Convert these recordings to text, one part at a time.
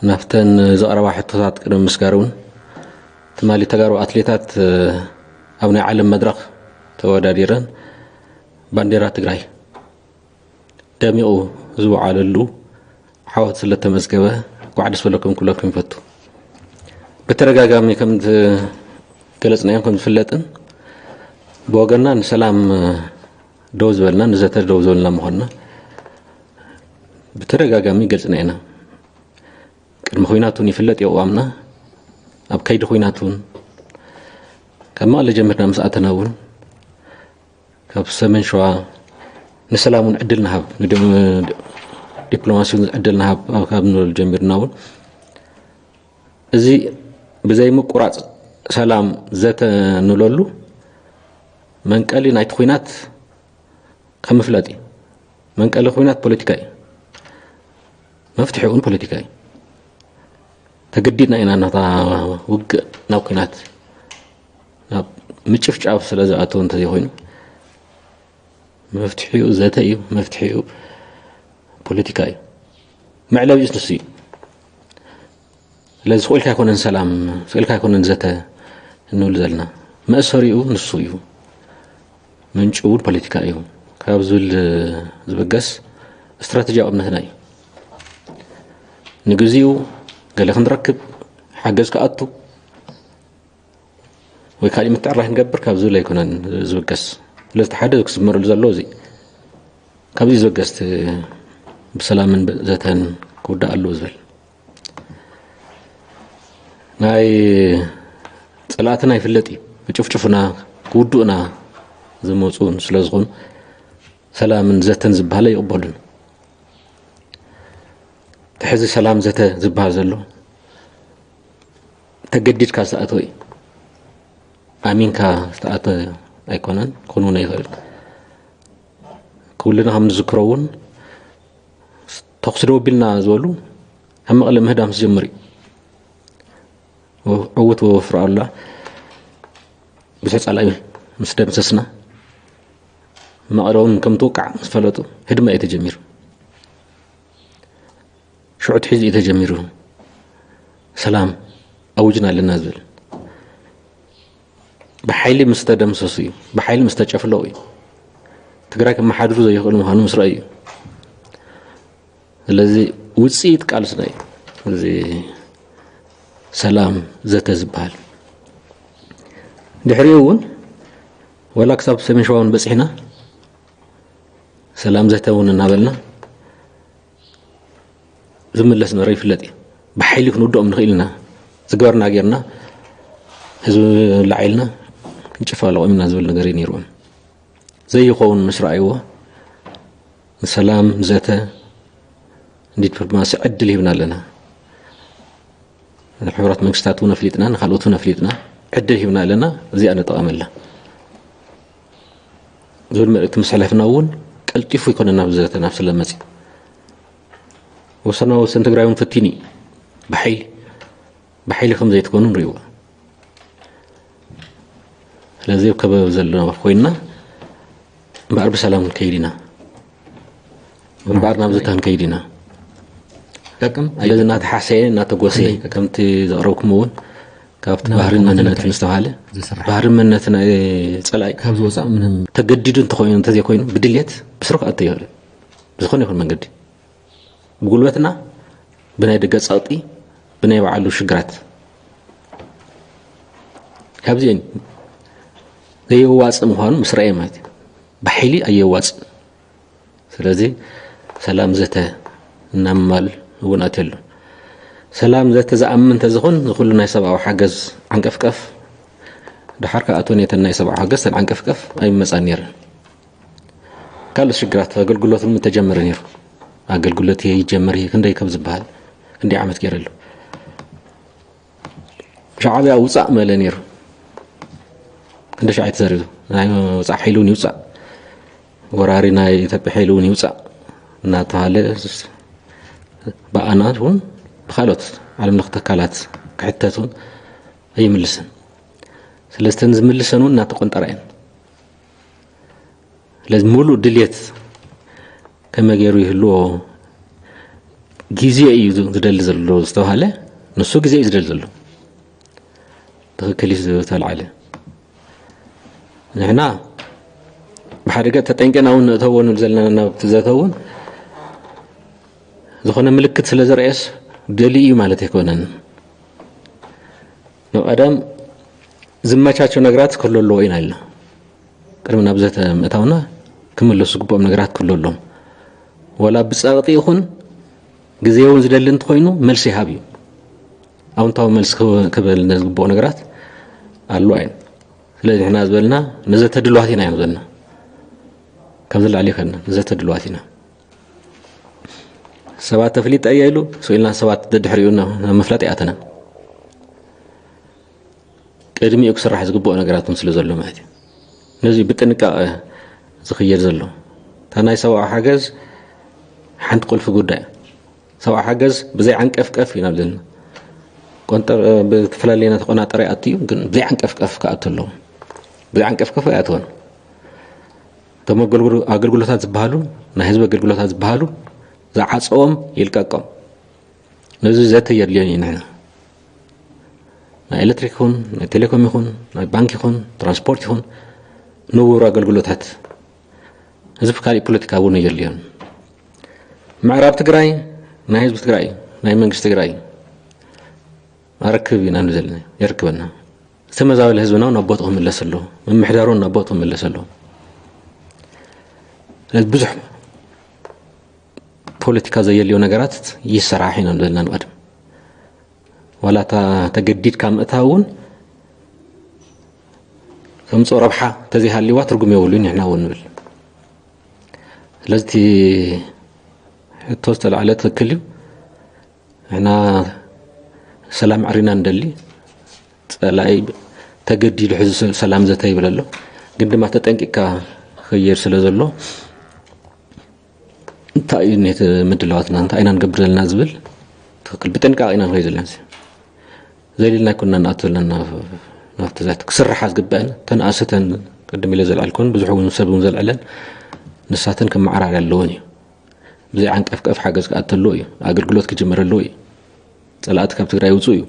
ናብተን ዝቐረባ ሕቶታት ቅድሚ ምስጋር እውን፣ ትማሊ ተጋሩ ኣትሌታት ኣብ ናይ ዓለም መድረኽ ተወዳዲረን ባንዴራ ትግራይ ደሚቑ ዝወዓለሉ ዓወት ስለተመዝገበ እንኳዕ ደስ በለኩም ክብለኩም ይፈቱ። ብተደጋጋሚ ከም ዝገለፅናዮም ከም ዝፍለጥን ብወገንና ንሰላም ደው ዝበልና ንዘተ ደው ዝበልና ምዃንና ብተደጋጋሚ ገልፅና ኢና። ቅድሚ ኹናት እውን ይፍለጥ እዩ ኣቋምና። ኣብ ከይዲ ኹናት እውን ካብ መቐለ ጀሚርና ምስ ኣተና እውን ካብ ሰሜን ሸዋ ንሰላም እውን ዕድል ንሃብ ንዲፕሎማሲ እውን ዕድል ንሃብ ካብ ንብል ጀሚርና እውን እዚ ብዘይ ምቁራፅ ሰላም ዘተ ንብለሉ መንቀሊ ናይቲ ኹናት ከም ምፍላጥ እዩ። መንቀሊ ኹናት ፖለቲካ እዩ። መፍትሒ እውን ፖለቲካ እዩ። ተገዲድና ኢና ናታ ውግእ ናብ ኲናት ናብ ምጭፍጫፍ ስለ ዝኣተው እንተዘይኮይኑ መፍትሒኡ ዘተ እዩ። መፍትሒኡ ፖለቲካ እዩ። መዕለቢኡስ ንሱ እዩ። ስለዚ ስቕ ኢልካ ኣይኮነን ሰላም፣ ስቕ ኢልካ ኣይኮነን ዘተ እንብል ዘለና። መእሰሪኡ ንሱ እዩ። ምንጩ እውን ፖለቲካ እዩ ካብ ዝብል ዝበገስ ስትራተጂያዊ እምነትና እዩ። ንግዚኡ ገለ ክንረክብ ሓገዝ ክኣቱ ወይ ካሊእ ምትዕራይ ክንገብር ካብ ዝብል ኣይኮነን ዝበገስ። ስለዚ ሓደ ክስመረሉ ዘለዎ እዚ ካብዚ ዝበገስ ብሰላምን ዘተን ክውዳእ ኣለዎ ዝብል ናይ ፀላእትና ይፍለጥ እዩ። ክጭፍጭፉና ክውድኡና ዝመፁ ስለ ዝኾኑ ሰላምን ዘተን ዝበሃለ ይቕበሉን። እቲ ሕዚ ሰላም ዘተ ዝበሃል ዘሎ ተገዲድካ ዝተኣተወ እዩ። ኣሚንካ ዝተኣተወ ኣይኮነን፣ ክኸውን እውን ኣይኽእል። ኩልና ከም ንዝክሮ እውን ተኹሲ ደው ኣቢልና ዝበሉ ኣብ መቐለ ምህዳም ዝጀምር እዩ። ዕውት ወፍሪ ኣሉላ ብዙሕ ጸላኢ ምስ ደምሰስና መቐለ እውን ከም ትውቃዕ ምስ ፈለጡ ህድማ እዩ ተጀሚሩ። ሽዑ ትሒዙ እዩ ተጀሚሩ። ሰላም ኣውጅና ኣለና ዝብል ብሓይሊ ምስ ተደምሰሱ እዩ፣ ብሓይሊ ምስ ተጨፍለቑ እዩ። ትግራይ ከመሓድሩ ዘይኽእሉ ምዃኑ ምስ ረኣዩ እዩ። ስለዚ ውፅኢት ቃልስና እዩ እዚ ሰላም ዘተ ዝበሃል። ድሕሪኡ እውን ወላ ክሳብ ሰሜን ሸዋ እውን በፂሕና ሰላም ዘተ እውን እናበልና ዝምለስ ነበረ ይፍለጥ እዩ። ብሓይሊ ክንውድኦም ንኽእል ኢና፣ ዝገበርና ጌርና ህዝቢ ላዒልና ክንጭፋለቖም ኢና ዝብል ነገር እዩ ነይርዎም። ዘይኸውን ምስ ረኣይዎ ንሰላም ዘተ ንዲፕሎማሲ ዕድል ሂብና ኣለና። ንሕቡራት መንግስታት እውን ኣፍሊጥና፣ ንካልኦት እውን ኣፍሊጥና፣ ዕድል ሂብና ኣለና። እዚኣ ንጠቐመላ ዝብል መልእክቲ ምስ ሕለፍና እውን ቀልጢፉ ይኮነ ናብ ዘተ ናብ ሰላም መፅእ። ወሰና ወሰን ትግራይ እውን ፈቲኑ እዩ። ብሓይሊ ብሓይሊ ከም ዘይትኮኑ ንሪእዎ። ስለዚ ኣብ ከበብ ዘለና ኮይንና እምበኣር ብሰላም ክንከይድ ኢና። እምበኣር ናብ ዘተ ክንከይድ ኢና። ጠቅም ስለዚ እናተሓሰየ እናተጎሰየ ከምቲ ዘቕረብኩም እውን ካብቲ ባህርን መንነትን ዝተባሃለ ባህርን መንነትን ናይ ፀላኢ ካብ ዝወፃእ ምንም ተገዲዱ እንተኮይኑ እንተዘይኮይኑ ብድልየት ብስሩ ክኣቱ ይኽእል ዝኾነ ይኹን መንገዲ ብጉልበትና ብናይ ደገ ፀቕጢ ብናይ ባዕሉ ሽግራት ካብዚአን ዘየዋፅእ ምዃኑ ምስ ረኣየ ማለት እዩ። ብሓይሊ ኣየዋፅእ። ስለዚ ሰላም ዘተ እናማል እውን ኣትየሉ። ሰላም ዘተ ዝኣምን እንተዝኾን ዝኩሉ ናይ ሰብኣዊ ሓገዝ ዓንቀፍቀፍ ድሓር ከኣቶ ነተን ናይ ሰብኣዊ ሓገዝ ተን ዓንቀፍቀፍ ኣይመፃን ነይረን። ካልኦት ሽግራት ኣገልግሎት እውን ተጀመረ ነይሩ። ኣገልግሎት ይጀመር እዩ ክንደይ ከም ዝበሃል ክንደይ ዓመት ገይረ ኣሎ። ሻዕብያ ውፃእ መለ ነይሩ። ክንደ ሻዕ ተዘሪቡ ናይ ውፃእ ሓይሊ እውን ይውፃእ ወራሪ ናይ ኢትዮጵያ ሓይሊ እውን ይውፃእ እናተባሃለ ብኣና እውን ብካልኦት ዓለም ለኽ ተካላት ክሕተት እውን ኣይምልስን። ስለስተን ዝምልሰን እውን እናተቆንጠራ እየን። ስለዚ ሙሉእ ድልየት ከመይ ገይሩ ይህልዎ ግዜ እዩ ዝደሊ ዘሎ ዝተባሃለ፣ ንሱ ግዜ እዩ ዝደሊ ዘሎ። ትኽክል እዩ ዝተልዓለ። ንሕና ብሓደገ ተጠንቀና እውን ንእተዎ ንብል ዘለና ናብቲ ዘተ እውን ዝኾነ ምልክት ስለ ዘርእየስ ደሊ እዩ ማለት ኣይኮነን። ንቐደም ዝመቻቸው ነገራት ክህሉ ኣለዎ ኢና ኢልና። ቅድሚ ናብ ዘተ ምእታውና ክምለሱ ዝግብኦም ነገራት ክህሉ ኣለዎም። ዋላ ብጸቕጢ ይኹን ግዜ እውን ዝደሊ እንተኾይኑ መልሲ ይሃብ እዩ። ኣውንታዊ መልሲ ክበ- ክበል ዝግብኦ ነገራት ኣሎ ኣይን። ስለዚ ንሕና ዝበልና ንዘተ ድልዋት ኢና እዮም ዘለና። ካብ ዝላዕሊ ይኸድና ንዘተ ድልዋት ኢና። ሰባት ተፍሊጠ እየ ኢሉ ስኢልና ሰባት ደድሕሪኡ ናብ ምፍላጥ ይኣተና። ቅድሚኡ ክስራሕ ዝግብኦ ነገራት እውን ስለ ዘሎ ማለት እዩ። ነዚ ብጥንቃቐ ዝኽየድ ዘሎ እታ ናይ ሰብኣዊ ሓገዝ ሓንቲ ቁልፊ ጉዳይ እያ። ሰብኣዊ ሓገዝ ብዘይ ዓንቀፍቀፍ እዩ ናብ ዘለና ቆንጠር ብዝተፈላለየ ተቆናጠረ ይኣቱ እዩ፣ ግን ብዘይ ዓንቀፍቀፍ ክኣቱ ኣለዎ። ብዘይ ዓንቀፍቀፍ ኣይኣትወን። እቶም ኣገልግሎ- ኣገልግሎታት ዝበሃሉ ናይ ህዝቢ ኣገልግሎታት ዝበሃሉ ዝዓፀዎም ይልቀቆም። ነዚ ዘተ የድልዮን እዩ። ንሕና ናይ ኤሌክትሪክ ይኹን ናይ ቴሌኮም ይኹን ናይ ባንክ ይኹን ትራንስፖርት ይኹን ንቡር ኣገልግሎታት ህዝቢ ካሊእ ፖለቲካ እውን የድልዮን። ምዕራብ ትግራይ ናይ ህዝቢ ትግራይ ናይ መንግስቲ ትግራይ ኣረክብ ኢና ንብል ዘለና የርክበና። ዝተመዛበለ ህዝብና ናብ ቦትኡ ክምለስ ኣለዎ። ምምሕዳሩ ናብ ቦትኡ ክምለስ ኣለዎ። ስለዚ ብዙሕ ፖለቲካ ዘየልዮ ነገራት ይሰራሕ ኢና ንብል ዘለና ንቐድም። ዋላ እታ ተገዲድካ ምእታው እውን ከምፅኦ ረብሓ ተዘይሃልይዋ ትርጉም የብሉን ንሕና እውን ንብል። ስለዚ እቲ ሕቶ ዝተላዕለ ትክክል እዩ። ንሕና ሰላም ዕሪና ንደሊ። ፀላኢ ተገዲዱ ሕዚ ሰላም ዘተ ይብል ኣሎ። ግን ድማ ተጠንቂቅካ ክኸይድ ስለ ዘሎ እንታይ እዩ ነቲ ምድላዋትና እንታይ ኢና ንገብር ዘለና ዝብል ትክክል ብጥንቃቄ ኢና ንኸይድ ዘለና። ዘሊልና ኣይኮንና ንኣቱ ዘለና ናብቲ ዛት ክስርሓ ዝግበአን ተንኣስተን ቅድም ኢለ ዘልዐልኩን ብዙሕ እውን ሰብ እውን ዘልዐለን ንሳተን ክመዓራርያ ኣለዎን እዩ። ብዘይ ዓንቀፍቀፍ ሓገዝ ክኣቱ ኣለዎ እዩ። ኣገልግሎት ክጅመር ኣለዎ እዩ። ፀላእቲ ካብ ትግራይ ይውፅኡ እዩ።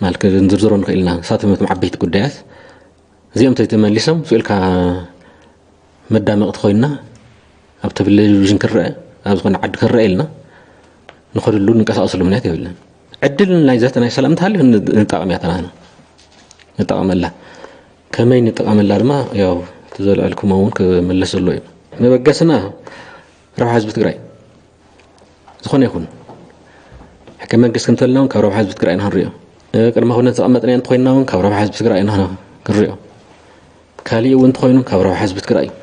ማለት ከ- ክንዝርዝሮ ንኽእል ኢና። ንሳቶም እቶም ዓበይቲ ጉዳያት እዚኦም ተተመሊሶም ስኢልካ መዳመቕቲ ኮይንና ኣብ ቴሌቪዥን ክረአ ኣብ ዝኾነ ዓዲ ክረአ ኢልና ንኸድሉ ንንቀሳቐሰሉ ምክንያት የብልን። ዕድል ናይ ዘተ ናይ ሰላም እንተሃልዩ ንጠቐም እያ ተናህና ንጠቐመላ። ከመይ ንጠቐመላ ድማ ያው እቲ ዘልዐልኩሞ እውን ክምለስ ዘሎ እዩ። መበገስና ረብሓ ህዝቢ ትግራይ ዝኾነ ይኹን ሕገ መንግስቲ ክንተልና እውን ካብ ረብሓ ህዝቢ ትግራይ ኢና ክንሪኦ። ቅድመ ኩነት ዘቐመጥና እንተኮይንና እውን ካብ ረብሓ ህዝቢ ትግራይ ኢና ክንሪኦ። ካሊእ እውን እንተኮይኑ ካብ ረብሓ ህዝቢ ትግራይ እዩ።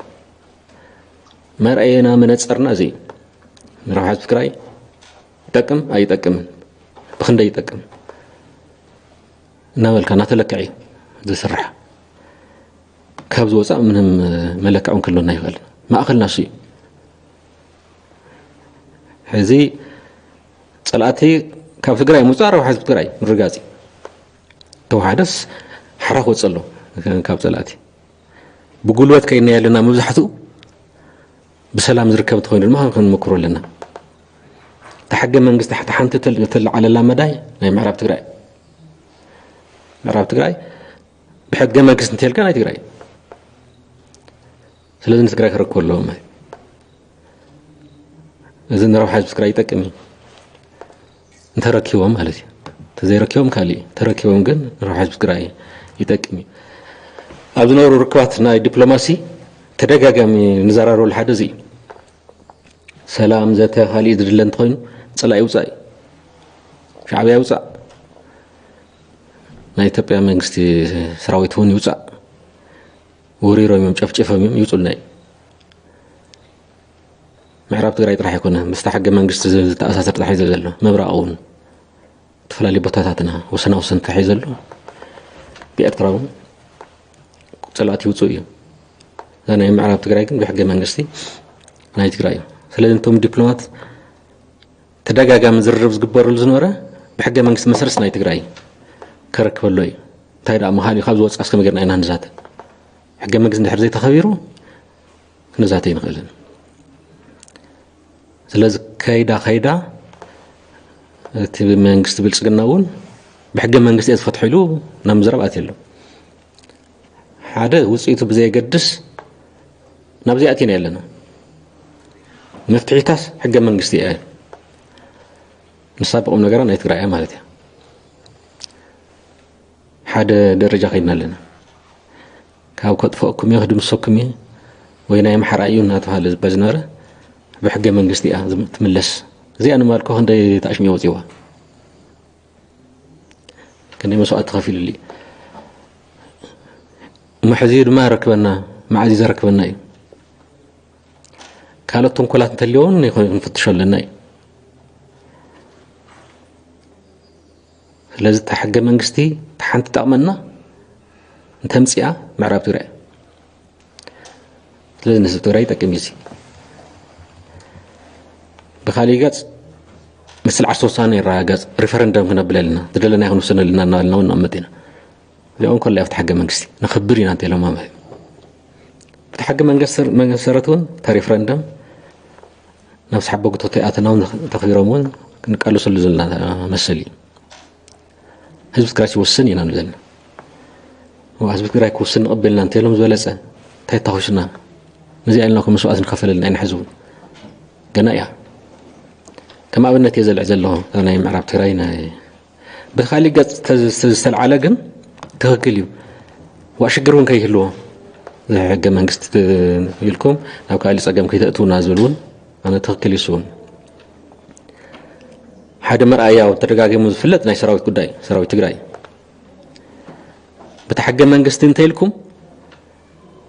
መርኣየና መነፀርና እዚ እዩ። ንረብሓ ህዝቢ ትግራይ ይጠቅም ኣይጠቅምን ብክንደይ ይጠቅም እናበልካ እናተለክዐ እዩ ዝስራሕ። ካብ ዝወፃእ ምንም መለክዕ እውን ክህልወና ይኽእል። ማእኸልና እሱ እዩ። ሕዚ ፀላእቲ ካብ ትግራይ ምውፃእ ረብሓ ህዝቢ ትግራይ ምርጋፅ እዩ። ተወሓደስ ሓራ ክወፅእ ኣሎ ካብ ፀላእቲ። ብጉልበት ከይድናዮ ኣለና። መብዛሕትኡ ብሰላም ዝርከብ እንተኾይኑ ድማ ክንምክሮ ኣለና። እታ ሕገ መንግስቲ ሓንቲ ሓንቲ ተል- ተለዓለላ መዳይ ናይ ምዕራብ ትግራይ ምዕራብ ትግራይ ብሕገ መንግስቲ እንተልካ ናይ ትግራይ ስለዚ ንትግራይ ክረክቡ ኣለዎም ማለት እዩ። እዚ ንረብሓ ህዝቢ ትግራይ ይጠቅም እዩ እንተረኪቦም ማለት እዩ። እንተዘይረኪቦም ካልእ እዩ። እንተረኪቦም ግን ንረብሓ ህዝቢ ትግራይ ይጠቅም እዩ። ኣብ ዝነበሩ ርክባት ናይ ዲፕሎማሲ ተደጋጋሚ ንዘራረበሉ ሓደ እዚ እዩ። ሰላም ዘተ ካልእ ዝድለ እንተኾይኑ ፀላኢ ይውፃእ እዩ። ሻዕብያ ይውፃእ፣ ናይ ኢትዮጵያ መንግስቲ ሰራዊት እውን ይውፃእ። ወሪሮም እዮም ጨፍጭፎም እዮም ይውፁልና እዩ። ምዕራብ ትግራይ ጥራሕ ኣይኮነ ምስታ ሕገ መንግስቲ ዝተኣሳሰር ጥራሕ እዩ ዘሎ። ምብራቕ እውን ዝተፈላለዩ ቦታታትና ወሰና ወሰን ጥራሕ እዩ ዘሎ። ብኤርትራ እውን ፀላእቲ ይውፅኡ እዩ። እዛ ናይ ምዕራብ ትግራይ ግን ብሕገ መንግስቲ ናይ ትግራይ እዩ። ስለዚ ነቶም ዲፕሎማት ተደጋጋሚ ዝርርብ ዝግበረሉ ዝነበረ ብሕገ መንግስቲ መሰረት ናይ ትግራይ ከረክበሎ እዩ። እንታይ ደኣ ምኻል እዩ ካብ ዝወፅእ እስከ መገርና ኢና ንዛተ ሕገ መንግስቲ እንድሕር ዘይተኸቢሩ ክንዛተ ይንኽእልን። ስለዚ ከይዳ ከይዳ እቲ መንግስቲ ብልፅግና እውን ብሕገ መንግስቲ እየ ዝፈትሖ ኢሉ ናብ ምዝራብ ኣትዩ ኣሎ። ሓደ ውፅኢቱ ብዘየገድስ ናብዚ ኣቲና ኣለና። መፍትሒታስ ሕገ መንግስቲ እያ። ንሳ ብቁም ነገራ ናይ ትግራይ እያ ማለት እያ። ሓደ ደረጃ ከይድና ኣለና። ካብ ከጥፈእኩም እየ ክድምሰኩም እየ ወይ ናይ ኣምሓራ እዩ እናተባሃለ ዝበ ዝነበረ ብሕገ መንግስቲ እያ ዝም- ትምለስ። እዚኣ ንማልኮ ክንደይ ተኣሽሚዮ ወፂዋ ክንደይ መስዋዕት ተኸፊሉሉ እዩ። እሞ ሕዚ ድማ ረክበና መዓዚ ዘረክበና እዩ። ካልኦት ተንኮላት እንተልዮውን ይኾን ክንፍትሾ ኣለና እዩ። ስለዚ እታ ሕገ መንግስቲ እታ ሓንቲ ጠቕመና እንተምፅኣ ምዕራብ ትግራይ። ስለዚ ንህዝቢ ትግራይ ይጠቅም እዩ። ብካሊእ ገፅ ምስል ዓርሰ ውሳነ ይረጋገፅ፣ ሪፈረንደም ክነብል ኣለና፣ ዝደለና ይኹን ውሰነልና እናበልና እውን ንቕመጥ ኢና። እዚኦም ከሎ ኣብቲ ሕገ መንግስቲ ንኽብር ኢና እንተኢሎም ማለት እዩ። እቲ ሕገ መንግስቲ መሰረት እውን እታ ሪፈረንደም ናብ ሰሓቦ ጉቶቶ ይኣተና እውን ተኽቢሮም እውን ክንቃለሰሉ ዘለና መሰል እዩ። ህዝቢ ትግራይ ይወስን ኢና ንብል ዘለና። እሞ ህዝቢ ትግራይ ክውስን ንቕበልና እንተኢሎም ዝበለፀ እንታይ ተኹስና? ነዚ ኢልና ከም መስዋዕት ንኸፈለልና ኢና። ሕዚ እውን ገና እያ። ከም ኣብነት እየ ዘልዕ ዘለኹ ናይ ምዕራብ ትግራይ ናይ ብካሊእ ገፅ ዝተልዓለ ግን ትኽክል እዩ። ዋ ሽግር እውን ከይህልዎ ሕገ መንግስቲ ኢልኩም ናብ ካሊእ ፀገም ከይተእትውና ዝብል እውን ኣነ ትኽክል እዩ። እሱ እውን ሓደ መርኣያ ተደጋጊሙ ዝፍለጥ ናይ ሰራዊት ጉዳይ ሰራዊት ትግራይ በቲ ሕገ መንግስቲ እንተኢልኩም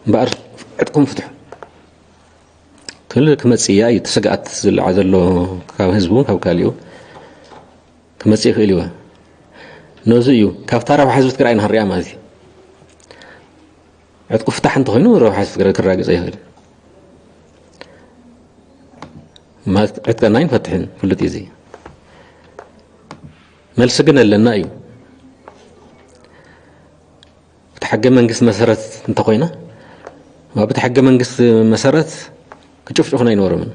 እምበኣር ዕጥቁም ፍትሑ ክብል ክመፅእ እያ እዩ። እቲ ስግኣት ዝለዓ ዘሎ ካብ ህዝቡ ካብ ካሊኡ ክመፅእ ይኽእል እዩ። ነዚ እዩ ካብታ ረብሓ ህዝቢ ትግራይ ንክንሪኣ ማለት እዩ። ዕጥቁ ፍታሕ እንተኮይኑ ረብሓ ህዝቢ ትግራይ ክረጋገፅ ይኽእል ማለት ዕጥቀና ይንፈትሕን ፍሉጥ እዩ። እዚ መልሲ ግን ኣለና እዩ። እቲ ሕገ መንግስቲ መሰረት እንተኮይና ብቲ ሕገ መንግስቲ መሰረት ክጭፍጭፉና ኣይነበሮምን።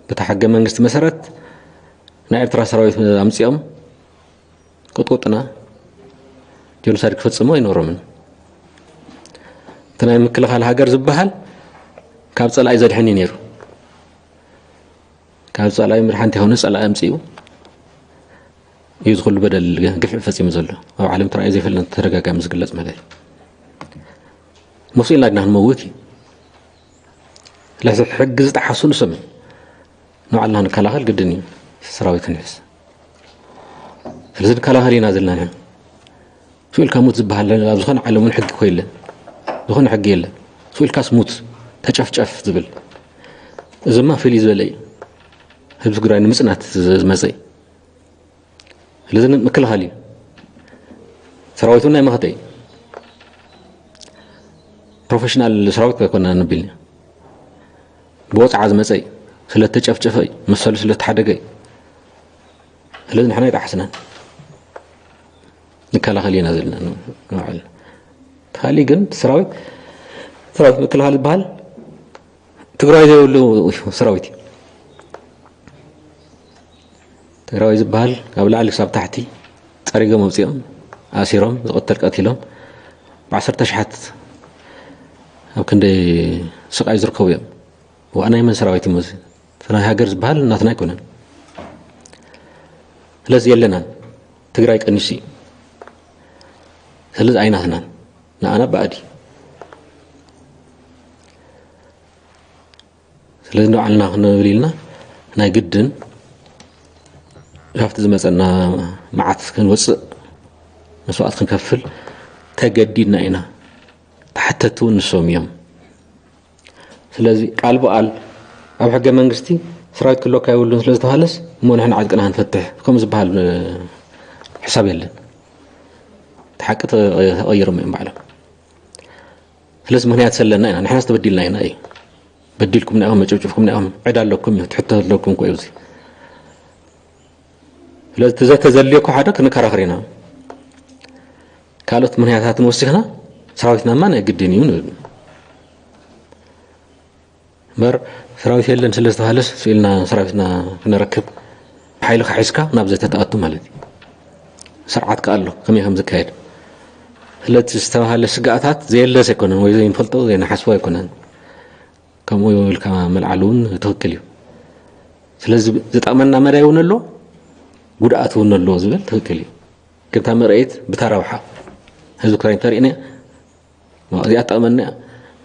በቲ ሕገ መንግስቲ መሰረት ናይ ኤርትራ ሰራዊት ኣምፂኦም ቅጥቁጥና ጀኖሳይድ ክፍፅሙ ኣይነበሮምን። እቲ ናይ ምክልኻል ሃገር ዝበሃል ካብ ፀላኢ ዘድሕን እዩ ነይሩ። ካብ ፀላኢ ምድሓን እንተይኮነ ፀላኢ ኣምፂኡ እዩ ዝኩሉ በደል ግፍዒ ፈፂሙ ዘሎ ኣብ ዓለም ተራእዩ ዘይፈልጥ ተደጋጋሚ ዝግለፅ ማለት እዩ። መስ ኢልና ግና ክንመውት እዩ። ስለዚ ሕጊ ዝጠሓሱ ንሶም እዮም። ንባዕልና ክንከላኸል ግድን እዩ። ሰራዊት ክንሕዝ ስለዚ ንከላኸል ኢና ዘለና። ስኡ ኢልካ ሙት ዝበሃል ኣብ ዝኾነ ዓለም እውን ሕጊ እኮ የለን። ዝኾነ ሕጊ የለን። ስኡ ኢልካስ ሙት ተጨፍጨፍ ዝብል እዚማ ፍልይ ዝበለ እዩ። ህዝቢ ትግራይ ንምፅናት ዝመፀ እዩ። ስለዚ ምክልኻል እዩ። ሰራዊት እውን ናይ መኸተ እዩ። ፕሮፌሽናል ሰራዊት ኣይኮና ንብል ብወፅዓ ዝመፀ እዩ። ስለተጨፍጨፈ እዩ። መሰሉ ስለተሓደገ እዩ። ስለዚ ንሕና ይጠሓስና ንከላኸል ኢና ዘለና ንባዕልና። ተኻሊ ግን ሰራዊት ሰራዊት ምክልኻል ዝበሃል ትግራይ ዘይብሉ ሰራዊት እዩ። ትግራይ ዝበሃል ካብ ላዕሊ ክሳብ ታሕቲ ፀሪጎም ኣውፂኦም ኣሲሮም ዝቐተል ቀቲሎም ብዓሰርተ ሽሓት ኣብ ክንደይ ስቃይ ዝርከቡ እዮም። ዋእ ናይ መን ሰራዊት እዩ እዚ? ናይ ሃገር ዝበሃል ናትና ኣይኮነን። ስለዚ የለናን። ትግራይ ቀኒሱ እዩ። ስለዚ ኣይናትናን። ንኣና ባእዲ ስለዚ ንባዕልና ክንብል ኢልና ናይ ግድን ካብቲ ዝመፀና መዓት ክንወፅእ መስዋዕት ክንከፍል ተገዲድና ኢና። ተሓተቲ እውን ንሶም እዮም። ስለዚ ቃል ብቃል ኣብ ሕገ መንግስቲ ሰራዊት ክህልወካ የብሉን ስለዝተባሃለስ እሞ ንሕና ዕጥቅና ክንፈትሕ ከምኡ ዝበሃል ሕሳብ የለን። እቲ ሓቂ ተቐይሮም እዮም ባዕሎም። ስለዚ ምክንያት ሰለና ኢና ንሕና ዝተበዲልና ኢና እዩ። በዲልኩም ናይኹም መጨፍጭፍኩም ናይኹም ዕዳ ኣለኩም እዩ ትሕቶ ኣለኩም እኮ እዩ። ስለዚ ትዘተ ዘድልዮ እኮ ሓደ ክንከራኸር ኢና። ካልኦት ምክንያታትን ወሲኽና ሰራዊትናማ ናይ ግድን እዩ ንብል እምበር ሰራዊት የለን ስለ ዝተባሃለስ ስኢልና ሰራዊትና ክነረክብ ሓይልካ ሒዝካ ናብ ዘተ ትኣቱ ማለት እዩ። ስርዓት ከኣ ኣሎ ከመይ ከም ዝካየድ። ስለቲ ዝተባሃለ ስጋኣታት ዘየለስ ኣይኮነን ወይ ዘይንፈልጦ ዘይንሓስቦ ኣይኮነን። ከምኡ ኢልካ መልዓሉ እውን ትኽክል እዩ። ስለዚ ዝጠቕመና መዳይ እውን ኣሎ፣ ጉድኣት እውን ኣሎ ዝብል ትኽክል እዩ። ግን እታ መርኣይት ብታ ረብሓ ህዝቢ ትግራይ እንተሪእና እዚኣ ትጠቕመና እያ፣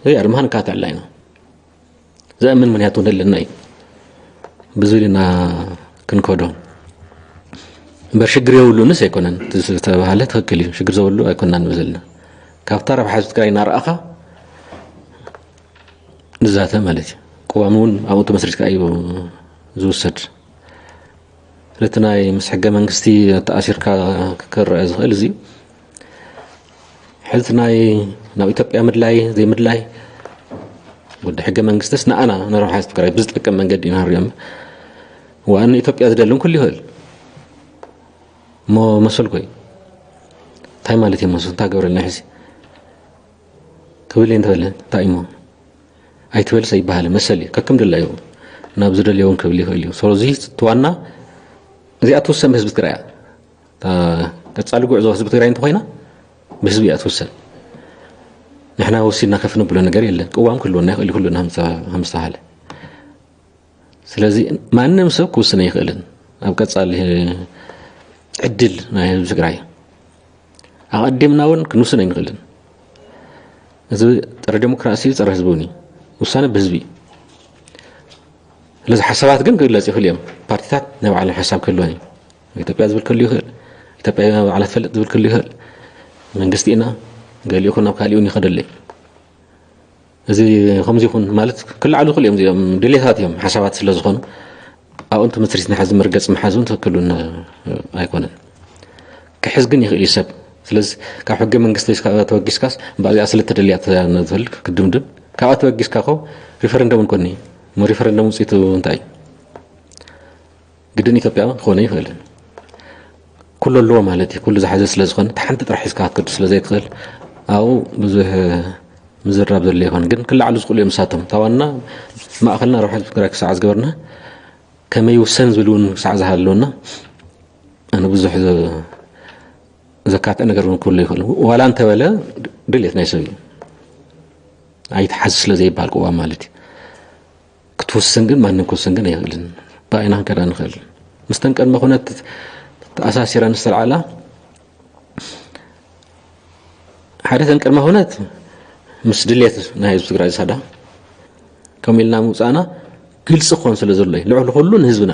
እዚኣ ድማ ክንከታተላ ኢና። ዘእምን ምክንያት እውን ኣለና እዩ ብዝብል ኢና ክንከዶ እምበር ሽግር የብሉንስ ኣይኮነን። እቲ ዝተባሃለ ትኽክል እዩ። ሽግር ዘብሉ ኣይኮንና ንብል ዘለና። ካብታ ረብሓ ህዝቢ ትግራይ እናረኣኻ ንዛተ ማለት እዩ። ቅዋም እውን ኣብኡ ተመስሪትካ እዩ ዝውሰድ። ስለቲ ናይ ምስ ሕገ መንግስቲ ተኣሲርካ ክረአ ዝኽእል እዚ ሕዚ ናይ ናብ ኢትዮጵያ ምድላይ ዘይምድላይ ጉዳይ ሕገ መንግስትስ ንኣና ንረብሓ ህዝቢ ትግራይ ብዝጠቅም መንገዲ ኢና ንሪኦ እምበር ዋን ንኢትዮጵያ ዝደልን ኩሉ ይኽእል እሞ መሰልኩ እዩ። እንታይ ማለት እዩ መሰል እንታይ ገብረልና ሕዚ ክብል እየ እንተበለ እንታይ እሞ ኣይትበልስ ኣይበሃል መሰል እዩ ከከም ድላዩ ናብ ዝደልዮ እውን ክብል ይኽእል እዩ። ስለዚ እቲ ዋና እዚኣ ትውሰን ብህዝቢ ትግራይ እያ። እታ ቀፃሊ ጉዕዞ ህዝቢ ትግራይ እንተኮይና ብህዝቢ እያ ትውሰን። ንሕና ወሲድና ከፍ ንብሎ ነገር የለን። ቅዋም ክህልወና ይኽእል እዩ ኩሉና ከም ዝተባሃለ። ስለዚ ማንም ሰብ ክውስን ኣይኽእልን ኣብ ቀፃሊ ዕድል ናይ ህዝቢ ትግራይ። ኣቐዲምና እውን ክንውስን ኣይንኽእልን። እዚ ፀረ ዴሞክራሲ እዩ፣ ፀረ ህዝቢ እውን እዩ። ውሳነ ብህዝቢ እዩ። ስለዚ ሓሳባት ግን ክግለፅ ይኽእል እዮም። ፓርቲታት ናይ ባዕለን ሓሳብ ክህልወን እዩ። ኢትዮጵያ ዝብል ክህሉ ይኽእል፣ ኢትዮጵያ ባዕላ ትፈልጥ ዝብል ክህሉ ይኽእል። መንግስቲ ኢና ገሊኡ እውን ናብ ካሊኡ እውን ይኸደለይ። እዚ ከምዚ ይኹን ማለት ክለዓሉ ይኽእሉ እዮም። እዚኦም ድሌታት እዮም ሓሳባት ስለ ዝኾኑ ኣብኡ ተመስሪትና ሕዚ መርገፂ ምሓዝ እውን ትኽክል እውን ኣይኮነን። ክሕዝ ግን ይኽእል እዩ ሰብ። ስለዚ ካብ ሕገ መንግስቲ ሒዝካ ተበጊስካስ ብኣዚኣ ስለ ተደልያ ትብል ክድምድም ካብኣ ተበጊስካ ኮ ሪፈረንደም እውን ኮኒ እሞ ሪፈረንደም ውፅኢቱ እንታይ እዩ? ግድን ኢትዮጵያ ክኾነ ይኽእልን ኩሉ ኣለዎ ማለት እዩ። ኩሉ ዝሓዘ ስለ ዝኾነ እቲ ሓንቲ ጥራሕ ሒዝካ ክትከድ ስለ ዘይትኽእል ኣብኡ ብዙሕ ምዝራብ ዘሎ ይኾን። ግን ክለዓሉ ዝኽእሉ እዮም ንሳቶም። እታ ዋና ማእኸልና ረብሓ ህዝቢ ትግራይ ክሳዕ ዝገበርና ከመይ ይውሰን ዝብል እውን ክሳዕ ዝሃለወና ኣነ ብዙሕ ዘካትዕ ነገር እውን ክህሉ ይኽእል። ዋላ እንተበለ ድሌት ናይ ሰብ እዩ። ኣይትሓዝ ስለ ዘይበሃል ቅዋም ማለት እዩ። ክትውስን ግን ማንም ክውስን ግን ኣይኽእልን። ብኣይና ክንከዳ ንኽእል። ምስተን ቅድመ ኩነት ተኣሳሲረን ዝተልዓላ ሓደ ተን ቅድመ ኩነት ምስ ድሌት ናይ ህዝቢ ትግራይ ዝኸዳ ከምኡ ኢልና ምውፃእና ግልፂ ክኾን ስለ ዘሎ እዩ። ልዕሊ ኩሉ ንህዝብና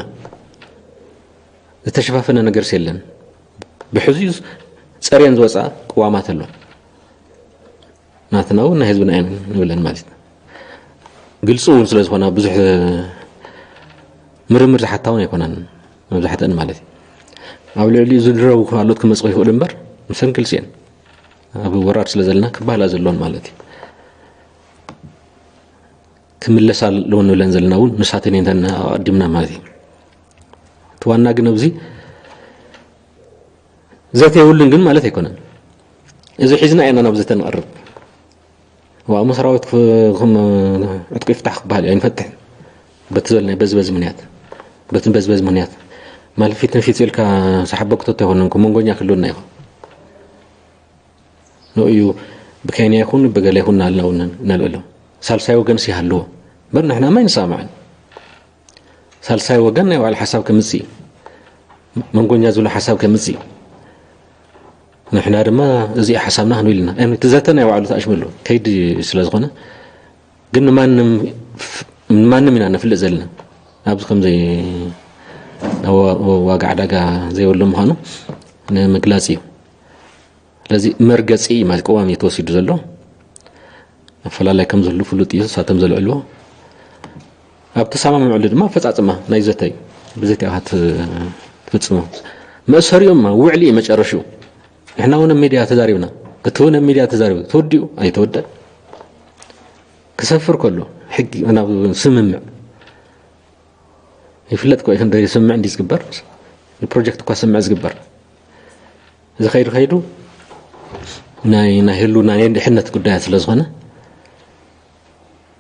ዝተሸፋፈነ ነገርስ የለን። ብሕዚኡ ፀርየን ዝወፃ ቅዋማት ኣሎ። ናትና እውን ናይ ህዝብና እየን ንብለን ማለት እዩ። ግልፂ እውን ስለ ዝኾና ብዙሕ ምርምር ዝሓታ እውን ኣይኮናን መብዛሕትአን ማለት እዩ። ኣብ ልዕሊኡ ዝድረቡ ካልኦት ክመፅኡ ይኽእሉ እምበር ምሰን ግልፂ እየን ኣብ ወራር ስለ ዘለና ክበሃላ ዘለዎን ማለት እዩ። ክምለሳ ኣለዎ ንብለን ዘለና እውን ንሳተን እየን ኣቐዲምና ማለት እዩ። እቲ ዋና ግን ኣብዚ ዘተ የብሉን ግን ማለት ኣይኮነን። እዚ ሒዝና ኢና ናብ ዘተ ንቐርብ። ዋእሞ ሰራዊት ክም ዕጥቁ ይፍታሕ ክበሃል እዩ ኣይንፈትሕን። በቲ ዘሎ ናይ በዝበዝ ምክንያት በቲ በዝበዝ ምክንያት ማለት ፊት ንፊት ኢልካ ሰሓበ ክተቶ ኣይኮነን መንጎኛ ክህልወና ይኹን ንኡ እዩ። ብኬንያ ይኹን ብገለ ይኹን ናልና እውን ነልዕሎ ሳልሳይ ወገንስ ይሃልዎ እምበር ንሕና ማይ ንሰማማዕን ሳልሳይ ወገን ናይ ባዕሉ ሓሳብ ከምፅእ መንጎኛ ዝብሎ ሓሳብ ከምፅእ ንሕና ድማ እዚ ሓሳብና ክንብል ኢና። እቲ ዘተ ናይ ባዕሉ ተኣሽመሉ ከይዲ ስለ ዝኾነ ግን ንማንም ኢና ነፍልጥ ዘለና ኣብዚ ከምዘይ ዋጋ ዕዳጋ ዘይብሉ ምዃኑ ንምግላፅ እዩ። ስለዚ መርገፂ ማለት ቅዋም እዩ ተወሲዱ ዘሎ ኣፈላላይ ከም ዝህሉ ፍሉጥ እዩ። ንሳቶም ዘልዕልዎ ኣብ ተሰማምዕሉ ድማ ኣፈፃፅማ ናይ ዘተ እዩ። ብዘተ ኢኻ ትፍፅሞ። መእሰሪኦም ውዕሊ እዩ መጨረሽኡ። ንሕና እውን ኣብ ሚድያ ተዛሪብና እቲ እውን ኣብ ሚድያ ተዛሪቡ ተወዲኡ ኣይተወደን ክሰፍር ከሎ ሕጊ ናብ ስምምዕ ይፍለጥ ኮ ክንደ ስምምዕ እንዲ ዝግበር ፕሮጀክት እኳ ስምምዕ ዝግበር እዚ ከይዱ ከይዱ ናይ ናይ ህሉ ናይ ድሕነት ጉዳያት ስለ ዝኾነ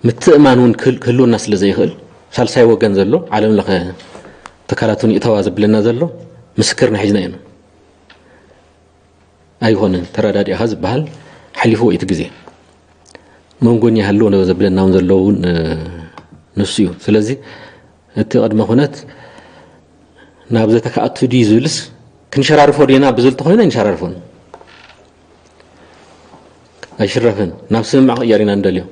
ምትእማን እውን ክህልወና ስለ ዘይኽእል ሳልሳይ ወገን ዘሎ ዓለም ለኸ ትካላትን ይእተዋ ዘብለና ዘሎ ምስክርና ሒዝና ኢና። ኣይኾነን ተረዳዲእኻ ዝበሃል ሓሊፍዎ እዩ እቲ ግዜ። መንጎኛ ይሃልዎ ዘብለና እውን ዘለዉ እውን ንሱ እዩ። ስለዚ እቲ ቅድመ ኩነት ናብ ዘተካኣቱ ድዩ ዝብልስ ክንሸራርፎ ዲና ብዝብል ተኮይኑ ኣይንሸራርፎን። ኣይሽረፍን ናብ ስምምዕ ክቕየር ኢና ንደልዮ።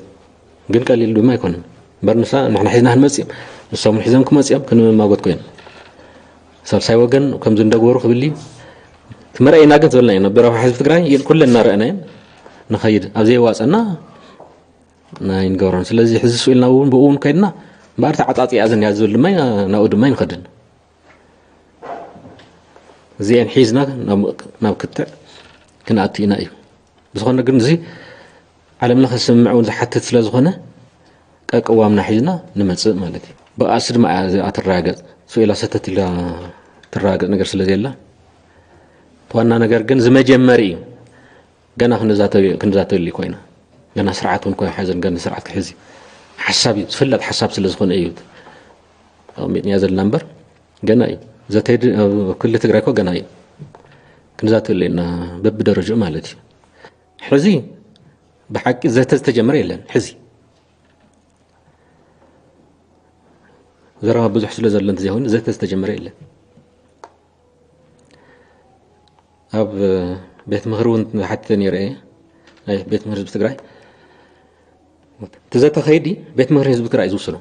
ግን ቀሊል ድማ ኣይኮነን። እምበር ንሳ ንሕና ሒዝና ክንመጽእ እዮም፣ ንሶም ሒዞም ክመጽእ እዮም ክንማጎት ኮይኑ ሳልሳይ ወገን ከምዚ እንደገበሩ ክብል እዩ። እቲ መርኣይና ግን ዝበልና ኢና ብረብሓ ህዝቢ ትግራይ ኩለን እናረኣናየን ንኸይድ ኣብ ዘየዋፀና ኣይንገብሮን። ስለዚ ሕዚ ስኢልና እውን ብኡ እውን ከይድና እምበኣር ተዓፃፂያ ዘንያ ዝብል ድማ ናብኡ ድማ ኣይንኸድን። እዚአን ሒዝና ናብ ክትዕ ክንኣቱ ኢና እዩ። ብዝኾነ ግን እዚ ዓለም ለኸ ስምምዕ እውን ዝሓትት ስለ ዝኾነ ቀቅዋምና ሒዝና ንመፅእ ማለት እዩ። ብኣስ ድማ እያ እዚኣ ትረጋገፅ። ስኢላ ሰተት ኢላ ትረጋገፅ ነገር ስለ ዘየላ ዋና ነገር ግን ዝመጀመሪ እዩ። ገና ክንዛተየሉ ኮይና ገና ስርዓት እውን ኮይ ሓዘን ገና ስርዓት ክሕዚ ሓሳብ እዩ ዝፍለጥ ሓሳብ ስለ ዝኾነ እዩ ኣቐሚጥንያ ዘለና እምበር ገና እዩ። ዘተይድ ኣብ ክልል ትግራይ ኮ ገና እዩ። ክንዛተየሉ ኢና በብደረጃኡ ማለት እዩ። ሕዚ ብሓቂ ዘተ ዝተጀመረ የለን። ሕዚ ዘረባ ብዙሕ ስለ ዘሎ እንተዘይኮይኑ ዘተ ዝተጀመረ የለን። ኣብ ቤት ምኽሪ እውን ተሓቲተ ነይረ እየ። ናይ ቤት ምኽሪ ህዝቢ ትግራይ እቲ ዘተ ከይዲ ቤት ምኽሪ ህዝቢ ትግራይ እዩ ዝውስኖ።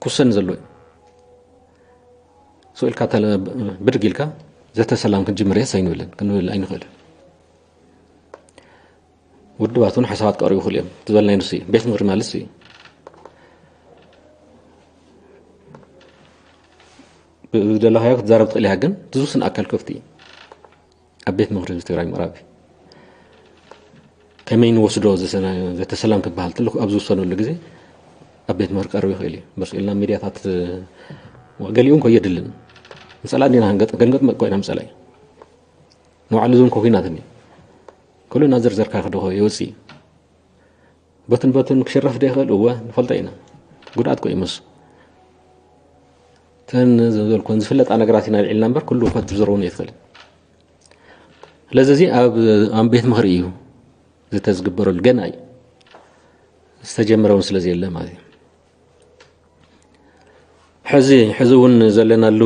ክውሰን ዘሎ እዩ። ስቕ ኢልካ ተለ- ብድግ ኢልካ ዘተ ሰላም ክንጅምር እየ ኣይንብልን ክንብል ኣይንኽእልን። ውድባት እውን ሓሳባት ክቐርቡ ይኽእሉ እዮም ዝበልናይ ንሱ እዩ። ቤት ምኽሪ ማለት እሱ እዩ። ብደለኻዮ ክትዛረብ ትኽእል ኢኻ፣ ግን ዝውስን ኣካል ክፍቲ እዩ ኣብ ቤት ምኽሪ ህዝቢ ትግራይ ምዕራብ። ከመይ ንወስዶ ዘተ ሰላም ክበሃል ትልኩ ኣብ ዝውሰነሉ ግዜ ኣብ ቤት ምኽሪ ክቐርብ ይኽእል እዩ። በርስ ኢልና ሚድያታት ገሊኡ እንኮ የድልን ምፀላ ዲና ገንገጥ መጥቆ ኢና ምፀላ እዩ። ንባዕሉ ዝን ኮኺናትኒ ኩሉ እናዘርዘርካ ክደኾ ይወፅእ እዩ። በትን በትን ክሽረፍ ዶ ይኽእል? እወ ንፈልጦ ኢና። ጉድኣት ኮ ይመሱ እተን ዝበልኮን ዝፍለጣ ነገራት ኢና ልዒልና እምበር ኩሉ ኮ ትዝረውን ይትኽእል። ስለዚ እዚ ኣብ ኣብ ቤት ምኽሪ እዩ ዝተዝግበረሉ ገና እዩ ዝተጀመረ እውን ስለ ዘየለ ማለት እዩ። ሕዚ ሕዚ እውን ዘለናሉ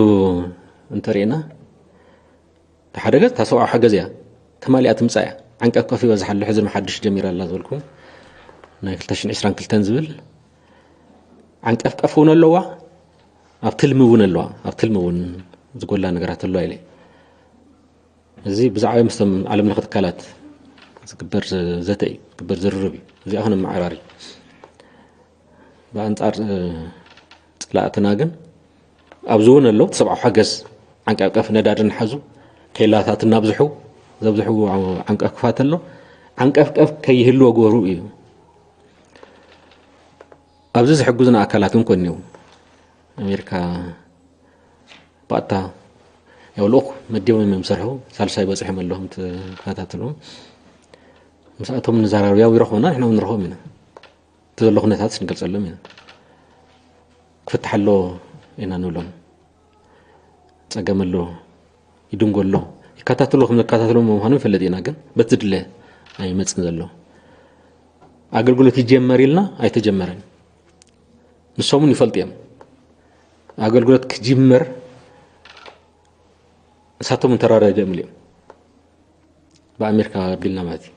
እንተሪእና ሓደ ገጽ እታ ሰብኣዊ ሓገዝ እያ ተማሊኣ ትምጻእ እያ። ዓንቀፍቀፍ ይበዝሓ ኣሎ ሕዚ ሓድሽ ጀሚራ ኣላ ዝበልኩም ናይ ክልተ ሽሕን ዕስራን ክልተን ዝብል ዓንቀፍቀፍ እውን ኣለዋ። ኣብ ትልሚ እውን ኣለዋ። ኣብ ትልሚ እውን ዝጎላ ነገራት ኣለዋ ኢለ እዚ ብዛዕባ ምስቶም ዓለም ለኸ ትካላት ዝግበር ዘተ እዩ ዝግበር ዝርርብ እዩ። እዚኣ ክነመዓራሪ ብኣንጻር ጸላእትና ግን ኣብዚ እውን ኣለዉ እቲ ሰብኣዊ ሓገዝ ዓንቀፍቀፍ ነዳዲ እናሓዙ ኬላታት እናብዝሑ ዘብዝሕዎ ዓንቀፍቀፋት ኣሎ። ዓንቀፍቀፍ ከይህልዎ ግበሩ እዩ። ኣብዚ ዝሕግዙና ኣካላት እውን ኮን እዮም ኣሜሪካ ባእታ ያው ልኡኽ መዲቦም እዮም ዝሰርሑ ሳልሳይ በፂሖም ኣለኹም ትከታተልዎም ምስኣቶም ንዘራርብ ያው ይረኽቡና ንሕና እውን ንረኽቦም ኢና እቲ ዘሎ ኩነታት ንገልፀሎም ኢና። ክፍትሕ ኣሎ ኢና ንብሎም። ፀገም ኣሎ ይድንጎ ኣሎ ይከታተሎ ከም ዘከታተሎ ምዃኑ ይፈልጥ ኢና። ግን በቲ ዝድለ ኣይመፅን ዘሎ ኣገልግሎት ይጀመር ኢልና ኣይተጀመረን። ንሶምን ይፈልጡ እዮም ኣገልግሎት ክጅመር ንሳቶም እንተራዳድኦም እዮም ብኣሜሪካ ኣቢልና ማለት እዩ።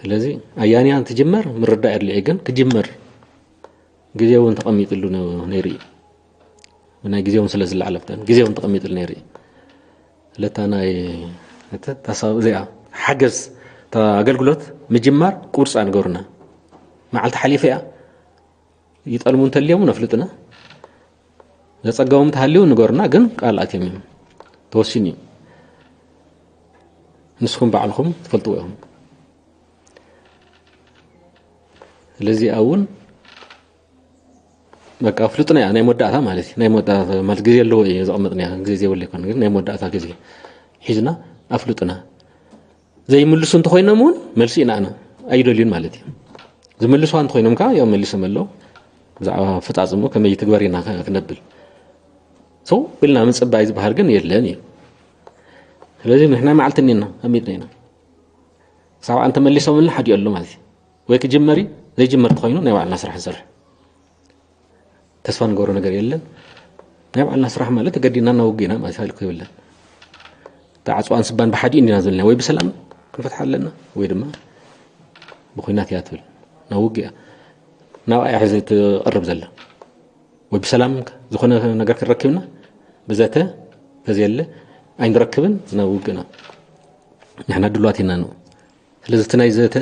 ስለዚ ኣያንያ እንትጅመር ምርዳእ የድልዮ ግን ክጅመር ግዜ እውን ተቐሚጥሉ ነይሩ እዩ። ናይ ግዜ እውን ስለ ዝለዓለ ፍተን ግዜ እውን ተቐሚጥሉ ነይሩ እዩ። ስለታ ናይ እቲ ታሳብ እዚኣ ሓገዝ ኣገልግሎት ምጅማር ቁርፃ ንገብርና መዓልቲ ሓሊፈ እያ። ይጠልሙ እንተልዮም ነፍልጥና ዘፀገሞም ተሃልዩ ንገሩና ግን ቃል ኣትዮም እዮም ተወሲኑ እዩ። ንስኹም ባዕልኹም ትፈልጥዎ ኢኹም። ስለዚኣ እውን በቃ ፍሉጥና እያ ናይ መወዳእታ ማለት እዩ። ናይ መወዳእታ ማለት ግዜ ኣለዎ እዩ ዘቐመጥና ግዜ ዘይብሉ ይኮን ግን ናይ መወዳእታ ግዜ ሒዝና ኣፍልጥና ዘይምልሱ እንተኮይኖም እውን መልሲ ኢና ኣነ ኣይደልዩን ማለት እዩ። ዝምልሱ እንተኾይኖም ከዓ ያው መሊሶም ኣለዉ። ብዛዕባ ኣፈፃፅምኡ ከመይ ይትግበር ኢና ከ-፣ ክነብል ሰው ኢልና ምፅባይ ዝበሃል ግን የለን እዩ። ስለዚ ንሕና መዓልቲ እኒና ኣሚጥና ኢና። ሳብ ኣንተ መሊሶምልና ሓዲኡ ኣሎ ማለት እዩ። ወይ ክጅመር እዩ፣ ዘይጅመር ተኾይኑ ናይ ባዕልና ስራሕ ንሰርሕ። ተስፋ ንገብሮ ነገር የለን። ናይ ባዕልና ስራሕ ማለት ተገዲና እናውግእና ማለት ኣይልኩ የብለን። ተዓፅዋን ስባን ብሓዲኡ እንዲና ዘለና ወይ ብሰላም ክንፈትሓ ኣለና ወይ ድማ ብኩናት እያ ትብል። ናብ ውግእ እያ። ናብኣ እያ ሕዚ ትቐርብ ዘላ። ወይ ብሰላም ዝኾነ ነገር ክንረክብና ብዘተ ተዘየለ ኣይንረክብን ናብ ውግእና። ንሕና ድሉዋት ኢና ንኡ። ስለዚ እቲ ናይ ዘተ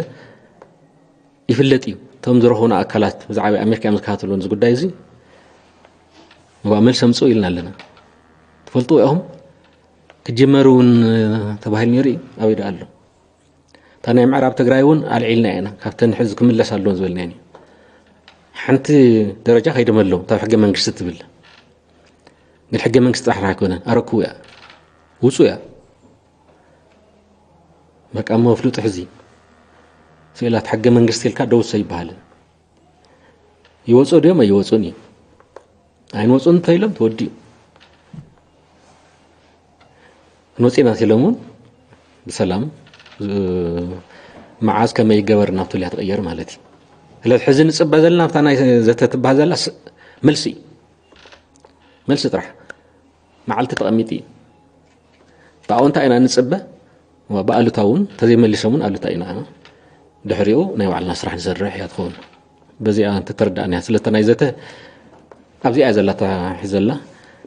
ይፍለጥ እዩ። እቶም ዝረኸቡና ኣካላት ብዛዕባ ኣሜሪካ እዮም ዝከታተሉን እዚ ጉዳይ እዚ እዋ መልሲ ኣምፅኡ ኢልና ኣለና። ትፈልጡ ኢኹም ክጅመር እውን ተባሂሉ ነይሩ እዩ። ኣበይ ደኣ ኣሎ? እታ ናይ ምዕራብ ትግራይ እውን ኣልዒልና ኢና። ካብተን ሕዚ ክምለስ ኣለዎን ዝበልናየን እዩ። ሓንቲ ደረጃ ከይዶም ኣለዉ። እታ ሕገ መንግስቲ ትብል ግን ሕገ መንግስቲ ጥራሕ ኣይኮነን። ኣረክቡ እያ። ውፁ እያ። በቃ እሞ ፍሉጥ ሕዚ ስእላት ሕገ መንግስቲ ኢልካ ደውሶ ይበሃልን። ይወፁ ድዮም ኣይወፁን እዩ። ኣይንወፁን እንተኢሎም ተወዲኡ። ክንወፂና ኢሎም እውን ብሰላም እ፣ መዓዝ ከመይ ይገበር ናብ ትብል እያ ትቕየር ማለት እዩ። ስለዚ ሕዚ ንፅበ ዘለና ኣብታ ናይ ዘተ ትበሃል ዘላ ስ-፣ መልሲ እዩ። መልሲ ጥራሕ መዓልቲ ተቐሚጡ እዩ። ብኣወንታ ኢና ንፅበ፣ ብኣሉታ እውን ተዘይመሊሶም እውን ኣሉታ ኢና። ድሕሪኡ ናይ ባዕልና ስራሕ ንሰርሕ እያ ትኸውን። በዚኣ እንተተረዳእና እያ። ስለተ ናይ ዘተ ኣብዚኣ እያ ዘላታ ሒዘላ።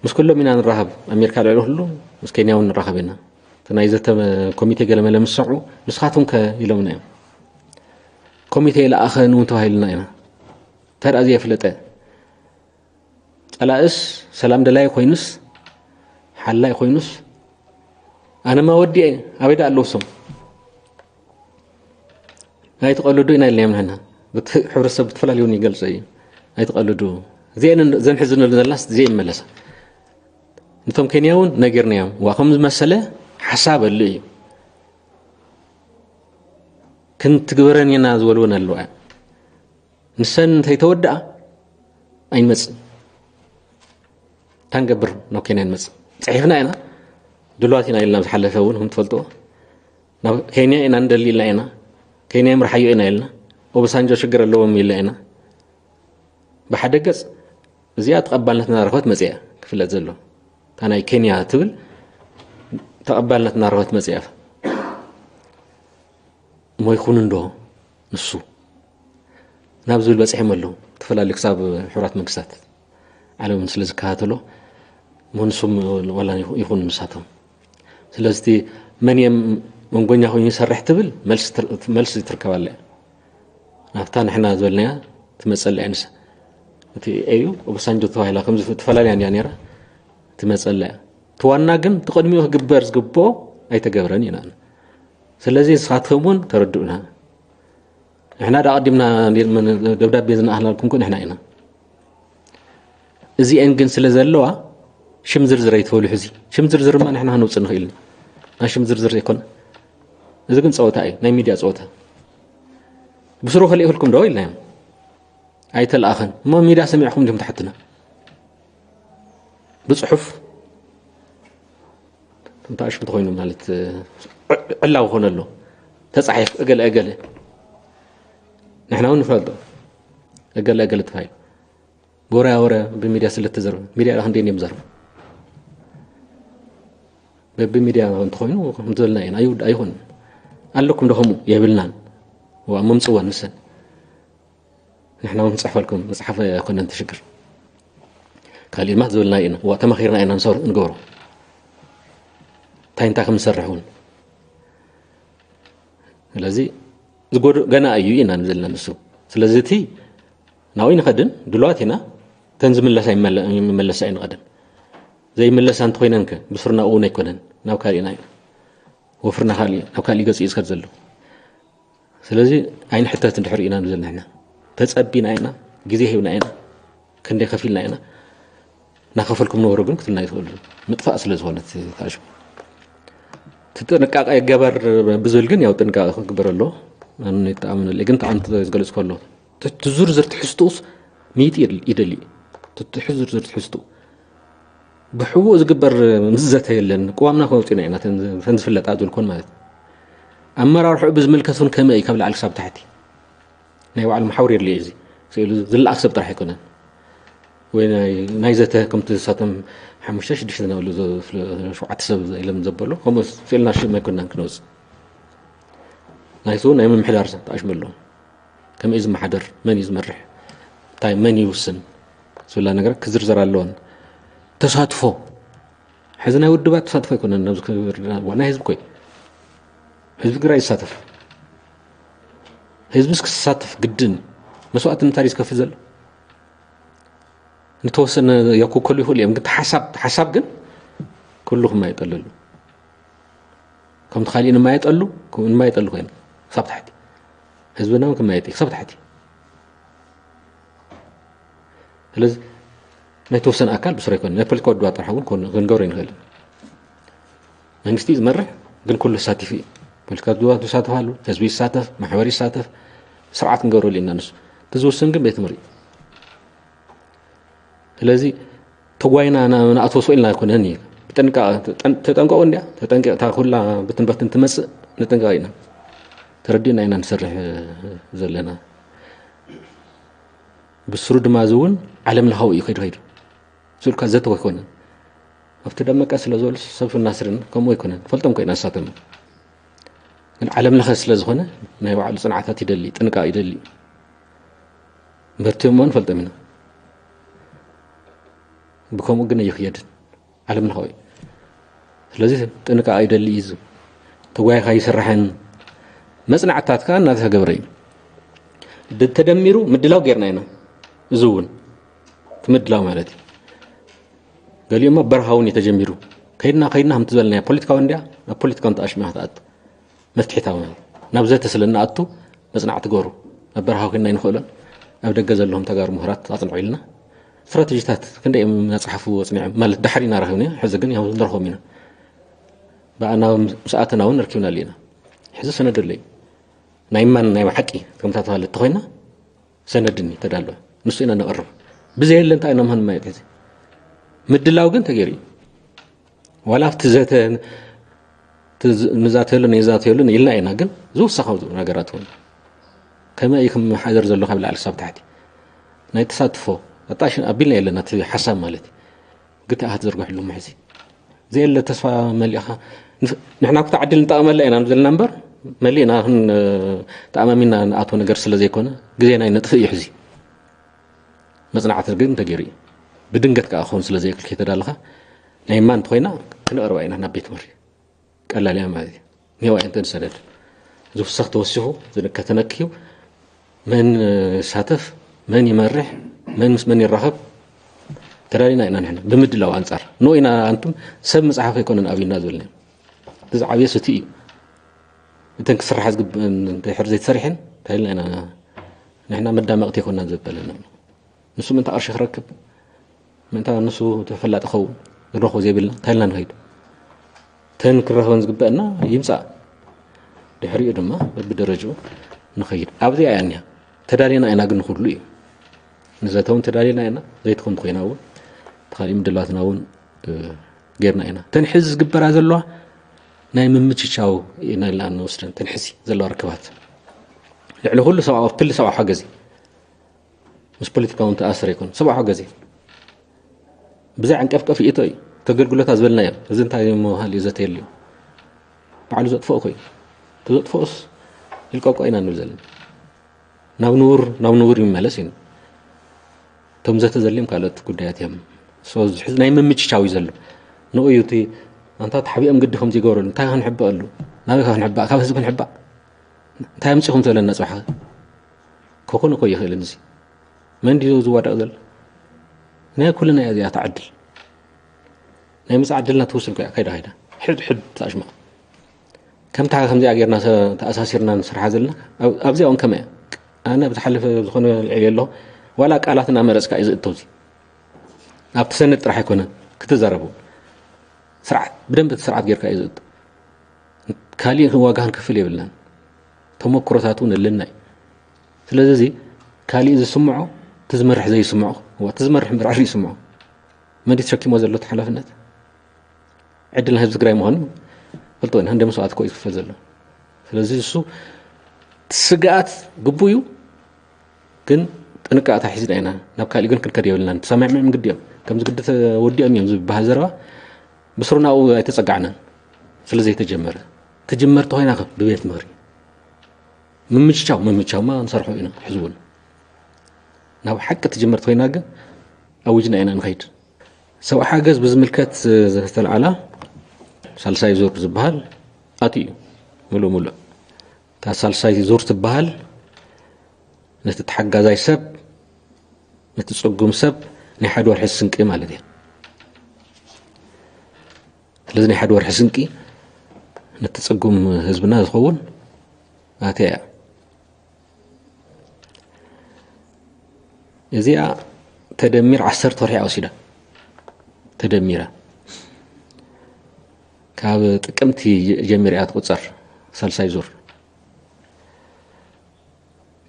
ምስ ኩሎም ኢና ንራኸብ። ኣሜሪካ ልዕሊ ኩሉ ምስ ኬንያ እውን ንራኸብ ኢና። እቲ ናይ ዘተ ኮሚቴ ገለመለ ምስ ሰምዑ ንስኻትኩም ከ ኢሎምና እዮም። ኮሚቴ ለኣኸ ንውን ተባሂልና ኢና። እንታይ ደኣ ዘየፍለጠ? ጸላእስ ሰላም ደላይ ኮይኑስ ሓላይ ኮይኑስ ኣነማ ወዲኤ ኣበይ ደኣ ኣለዉ እሶም? ኣይትቐልዱ ኢና ኢልናዮም ንሕና። ብት-፣ ሕብረተሰብ ብትፈላለዩ እውን ይገልጾ እዩ። ኣይትቐልዱ። እዚአን ዘን ሕዚ ንብለን ዘላስ እዚአን ይመለሳ። ነቶም ኬንያ እውን ነጊርናዮም። ዋ ከም ዝመሰለ ሓሳብ ኣሉ እዩ። ክንትግበረን ኢና ዝበልወን ኣለዋ። ንሰን እንተይተወድኣ ኣይንመጽእ። እንታይ ንገብር ናብ ኬንያ ንመጽእ? ጽሒፍና ኢና። ድልዋት ኢና ኢልና ዝሓለፈ እውን ከም ትፈልጥዎ። ናብ ኬንያ ኢና ንደሊ ኢልና ኢና። ኬንያ ምርሓዮ ኢና ኢልና። ኦባሳንጆ ሽግር ኣለዎም ኢልና ኢና። ብሓደ ገጽ እዚኣ ተቐባልነት እናረኸበት መጽያ ክፍለጥ ዘሎ። እታ ናይ ኬንያ ትብል ተቐባልነት እናረኸበት መጽያ። እሞ ይኹን እንዶ ንሱ ናብ ዝብል በጺሖም ኣለዉ። ዝተፈላለዩ ክሳብ ሕቡራት መንግስታት ዓለም ስለ ዝከታተሎ፣ እሞ ንሶም ዋላ ይኹ-፣ ይኹን ንሳቶም። ስለዚ እቲ መን እየ መንጎኛ ኮይኑ ይሰርሕ ትብል መልሲ ትር-፣ መልሲ ትርከባለ እያ። ናብታ ንሕና ዝበልናያ ትመጸላ እያ ንሳ። እቲ ኤዩ ኦባሳንጆ ተባሂላ ከም ዝፍ-፣ ተፈላለያ እንድያ ነይራ፣ ትመጸላ እያ። እቲ ዋና ግን እቲ ቅድሚኡ ክግበር ዝግብኦ ኣይተገብረን ኢና። ስለዚ ንስኻትኩም እውን ተረድኡና። ንሕና ዳ ቀዲምና ደብዳቤ ዝነኣህናልኩም እኮ ንሕና ኢና። እዚአን ግን ስለ ዘለዋ ሽም ዝርዝር ኣይትበሉ። ሕዚ ሽም ዝርዝርማ ንሕና ክንውፅእ ንኽእል ኢና። ናይ ሽም ዝርዝር ዘይኮነ። እዚ ግን ፀወታ እዩ፣ ናይ ሚድያ ፀወታ። ብስሩ ከሊእክልኩም ዶ ኢልናዮም። ኣይተለኣኸን። እሞ ሚድያ ሰሚዕኩም ዲኹም ትሓቱና? ብፅሑፍ እንተ ኣሽሙ ተኾይኑ ማለት፣ ዕ-፣ ዕላዊ ክኾነ ኣሎ። ተፃሒፍ እገለ እገለ። ንሕና እውን ንፈልጦ። እገለ እገለ ተባሂሉ። ጎረ ወረ ብሚድያ ስለ እተዘርበ። ሚድያ ዳኣ ክንደይ እዮም ዘርቡ? በብሚድያ እንተኾይኑ ከምቲ ዝበልና ኢና። ኣይውድ-፣ ኣይኹን። ኣለኩም ዶ ከምኡ? የብልናን። ዋ፣ እሞ ምፅወን ንሰን። ንሕና እውን ክንፅሕፈልኩም። መፅሓፍ ኣይኮነን እቲ ሽግር። ካሊእ ድማ ዝበልና ኢና። ዋ፣ ተማኺርና ኢና ንሰር-፣ ንገብሮ። እንታይ እንታይ ከም ንሰርሕ እውን። ስለዚ ዝጎድ-፣ ገና እዩ ኢና ንብል ዘለና ንሱ። ስለዚ እቲ ናብኡ ንኸድን ድሉዋት ኢና። እተን ዝምለሳ ይመለ-፣ ይመለሳ እዩ ንቐደም። ዘይምለሳ እንተኾይነን ከ ብስርና እውን ኣይኮነን። ናብ ካሊእና ኢና። ወፍርና ካሊእ፣ ናብ ካሊእ ገፅ እዩ ዝኸድ ዘሎ። ስለዚ ኣይንሕተት እንድሕር ኢና ንብል ንሕና። ተጸቢና ኢና፣ ግዜ ሂብና ኢና፣ ክንደይ ከፊልና ኢና። እናኸፈልኩም ንበሩ ግን ክትልና ኣይትኽእሉ። ምጥፋእ ስለ ዝኾነ እቲ ታሽሙ። እቲ ጥንቃቄ ይገበር ብዝብል ግን ያው ጥንቃቄ ክግበር ኣለዎ። ኣነ ይተኣመነሉ። ግን ተኣምንቲ ዝገልጽ ከሎ እቲ ዝርዝር ትሕዝትኡስ ሚእቲ ይደሊ እዩ። እቲ ዝርዝር ትሕዝትኡ ብሕቡእ ዝግበር ምዝዘተ የለን። ቅዋምና ከመውፅና ኢና ተን ዝፍለጣ ዝልኮን ማለት ኣመራርሑ ብዝምልከት እውን ከመይ ካብ ላዕሊ ክሳብ ታሕቲ ናይ ባዕሉ መሓውር የድልዮ እዚ ስኢሉ ዝለኣክ ሰብ ጥራሕ ኣይኮነን። ወይ ናይ ዘተ ከምቲ ሳቶም ሓሙሽተ ሽዱሽተ ናብሉ ሸውዓተ ሰብ ኢሎም ዘበሉ ከምኡ ስኢልና ሽም ኣይኮናን ክነውፅእ ናይሱ ናይ ምምሕዳር ተኣሽመሎም ከመይ ዝመሓደር መን እዩ ዝመርሕ እንታይ መን ይውስን ዝብላ ነገር ክዝርዘር ኣለዎን። ተሳትፎ ሕዚ ናይ ውድባት ተሳትፎ ኣይኮነን። ናይ ህዝቢ ኮይ ህዝቢ ትግራይ ይሳተፍ። ህዝቢ ክሳተፍ ግድን መስዋእትነት እዩ ዝከፍል ዘሎ። ንተወሰነ የኩከሉ ይኽእሉ እዮም ግን ሓሳብ ሓሳብ ግን ኩሉ ክማየጠሉ ኣሎ። ከምቲ ካሊእ ንማየጠሉ ንማየጠሉ ኮይኑ ክሳብ ታሕቲ ህዝብና ክማየጥ ክሳብ ታሕቲ። ስለዚ ናይ ተወሰነ ኣካል ብስሩ ኣይኮነ ናይ ፖለቲካ ውድባት ጥራሕ እውን ክንገብሮ ይንኽእል። መንግስቲ ዝመርሕ ግን ኩሉ ሳቲፍ እዩ። ፖለቲካ ውድባት ይሳተፋሉ፣ ህዝቢ ይሳተፍ፣ ማሕበር ይሳተፍ፣ ስርዓት ክንገብረሉ ኢና። ንሱ እቲ ዝውስን ግን ቤት ምሪ። ስለዚ ተጓይና ንኣትወስኦ ኢልና ኣይኮነን እዩ። ተጠንቀቑ እንዲያ ተጠንቀ እታ ኩላ ብትንበትን ትመፅእ ንጥንቀቕ ኢና። ተረዲእና ኢና ንሰርሕ ዘለና። ብስሩ ድማ እዚ እውን ዓለም ለኻዊ እዩ ከይዱ ከይዱ ስልካ ዘተው ኣይኮነን። ኣብቲ ደመቀ ስለ ዝበሉ ሰብ ናስርን ከምኡ ኣይኮነን ፈልጦም ኮይና ንሳቶም ግን ዓለም ለኸ ስለ ዝኾነ ናይ ባዕሉ ፅንዓታት ይደሊ ጥንቃ ይደሊ። በርትሞ ንፈልጦም ኢና ብከምኡ ግን ኣይኽየድን ዓለም ለኻዊ። ስለዚ ጥንቃ ይደሊ እዩ ተጓይካ ይስራሕን መፅናዕትታትካ እናተገብረ እዩ። ተደሚሩ ምድላው ጌርና ኢና። እዚ እውን እቲ ምድላው ማለት እዩ። ገሊኦማ በረኻ እውን እዩ ተጀሚሩ። ከይድና ከይድና ከምቲ ዝበልናዮ ፖለቲካዊ እንዲያ ናብ ፖለቲካዊ ተኣሽማ ክትኣቱ መፍትሒታዊ ናብ ዘተ ስለ እንኣቱ መፅናዕቲ ገሩ ኣብ በረኻ ኮይንና ይንኽእሎን ኣብ ደገ ዘለዎም ተጋሩ ምሁራት ኣፅንዑ ኢልና ስትራተጂታት ክንደ እዮም እናፀሓፉ ፅኒዖም ማለት ዳሕሪና ረኺብና ሕዚ ግን ያው ንረኽቦም ኢና። ብኣና ምስኣተና እውን ረኪብናሉ ኢና። ሕዚ ሰነድ ኣሎ እዩ ናይ ማን ናይ ሓቂ ከምታ ተባለ ተኾይና ሰነድኒ ተዳለወ ንሱ ኢና ነቕርብ። ብዘየለ እንታይ ኢና ምህን ማየት እዚ ምድላው ግን ተገይሩ እዩ። ዋላ ኣብቲ ዘተ ንዛተየሉ ንዛተየሉ ኢልና ኢና ግን ዝውሰኸ ነገራት እውን ከመይ እዩ ክመሓደር ዘሎ ካብ ላዕሊ ክሳብ ታሕቲ ናይ ተሳትፎ ኣጣሽ ኣቢልና የለና እቲ ሓሳብ ማለት እዩ። ግትኣት ዝርግሕሉ ምሕዚ ዘየለ ተስፋ መሊእኻ ንሕና ኩታ ዓዲ ንጠቐመላ ኢና ዘለና እምበር መሊእና ተኣማሚና ንኣቶ ነገር ስለ ዘይኮነ ግዜና ይነጥፍእ እዩ ሕዚ። መፅናዕቲ ግን ተገይሩ እዩ። ብድንገት ከዓ ክኸውን ስለ ዘይክል ከይተዳለኻ ናይ ማን እንተኮይና ክንቕርባ ኢና ናብ ቤት ምሪ ቀላል እያ ማለት እዩ። ኔዋ እንተ ንሰደድ ዝውሰኽ ተወሲኹ ዝንከ ተነክዩ መን ይሳተፍ መን ይመርሕ መን ምስ መን ይራኸብ ተዳሊና ኢና ንሕና ብምድላው ኣንፃር ንኡ ኢና ኣንቱም ሰብ መፅሓፍ ኣይኮነን ኣብዩና ዝብልና እቲ ዝዓብየ ስቲ እዩ። እተን ክስርሓ ዝግብአን እንድሕር ዘይተሰሪሐን እንታይ ኢልና ኢና ንሕና መዳመቕቲ ኣይኮናን ዘበለና። ንሱ ምእንታ ቅርሺ ክረክብ ምእንታ ንሱ ተፈላጢ ኸውን ንረኽቦ ዘይብልና እንታይ ኢልና ንኸይድ? እተን ክረኽበን ዝግበአና ይምፃእ። ድሕሪኡ ድማ በብደረጅኡ ንኸይድ ኣብዚኣ እያ እኒያ። ተዳሊና ኢና ግን ንኩሉ እዩ። ንዘተውን ተዳሊና ኢና ዘይትኹን ኮይና እውን ተኻሊእ ምድላትና እውን ጌርና ኢና። ተን ሕዚ ዝግበራ ዘለዋ ናይ ምምችቻው ኢና ኢልና ንወስደን ተን ሕዚ ዘለዋ ርክባት ልዕሊ ኩሉ ሰብኣዊ ክሊ ሰብኣዊ ሓገዝ እዩ። ምስ ፖለቲካ እውን ተኣስር ኣይኮን ሰብኣዊ ሓገዝ እዩ። ብዛይ ዕንቀፍቀፍ ይእቶ እዩ። ተገልግሎታ ዝበልና እዮም። እዚ እንታይ ምባል እዩ ዘተየሉ እዩ። ባዕሉ ዘጥፍኦ ኮይኑ ተዘጥፍኦስ ይልቀቆ ኢና ንብል ዘለና። ናብ ንቡር ናብ ንቡር ይመለስ እዩ። እቶም ዘተ ዘልዮም ካልኦት ጉዳያት እዮም። ሕዚ ናይ ምምችቻው እዩ ዘሎ። ንኡ እዩ እቲ ኣንታ ተሓቢኦም ግዲ ከም ዘይገበረሉ እንታይ ክንሕበአሉ ናበይ ክንሕባእ ካብ ህዝቢ ክንሕባእ እንታይ ኣምፂኹም ትበለና ፅባሕ ክኾን እኮ ይኽእልን እዚ መን ድዩ ዝዋደቕ ዘሎ ናይ ኩልና እያ እዚኣ ትዓድል ናይ ምፃ ዕድልና ትውስን ኮያ ከይዳ ከይዳ ሕድ ሕድ ተኣሽማ ከምታ ከምዚኣ ጌርና ተኣሳሲርና ንስርሓ ዘለና ኣብዚኣ እውን ከመያ ኣነ ብዝሓለፈ ዝኾነ ልዕል ኣሎ ዋላ ቃላት እናመረፅካ እዩ ዝእተው እዚ ኣብቲ ሰነድ ጥራሕ ኣይኮነን ክትዛረቡ ስርዓት ብደንብ እቲ ስርዓት ጌርካ እዩ ዝእተው ካሊእ ዋጋ ክንከፍል የብልናን ተመክሮታት እውን ኣለና እዩ ስለዚ እዚ ካሊእ ዝስምዖ፣ እቲ ዝመርሕ ዘይስምዖ። እዋ፣ እቲ ዝመርሕ እምበር ዓርዩ ይስምዖ። መን እዩ ተሸኪሞ ዘሎ እቲ ሓላፍነት? ዕድል ናይ ህዝቢ ትግራይ ምዃኑ ፈልጦ ኢና። እንደ መስዋእቲ እኮ እዩ ዝኽፈል ዘሎ። ስለዚ እሱ እቲ ስግኣት ግቡ እዩ፣ ግን ጥንቃቕታ ሒዝና ኢና። ናብ ካሊእ ግን ክንከድ የብልናን። ተሰማሚዖም ግዲ እዮም። ከምዚ ግዲ ተወዲኦም እዮም ዝበሃል ዘረባ ብስሩ ናብኡ ኣይተጸጋዕናን። ስለ ዘይተጀመረ። ትጅመር ተኾይና ከ ብቤት ምኽሪ። ምምችቻው፣ ምምችቻውማ ንሰርሖ ኢና። ሕዚ እውን ናብ ሓቂ ትጅመር ተኾይና ግን ኣዊጅና ኢና ንኸይድ። ሰብኣዊ ሓገዝ ብዝምልከት ዝተልዓላ ሳልሳይ ዙር ዝበሃል ኣትዩ እዩ። ምሉእ ምሉእ። እታ ሳልሳይ ዙር ትበሃል ነቲ ተሓጋዛይ ሰብ፣ ነቲ ጽጉም ሰብ ናይ ሓደ ወርሒ ስንቂ ማለት እዩ። ስለዚ ናይ ሓደ ወርሒ ስንቂ ነቲ ጽጉም ህዝብና ዝኸውን ኣትያ እያ። እዚኣ ተደሚር ዓሰርተ ወርሒ እያ ወሲዳ። ተደሚራ። ካብ ጥቅምቲ ጀሚራ እያ ትቁጸር። ሳልሳይ ዙር።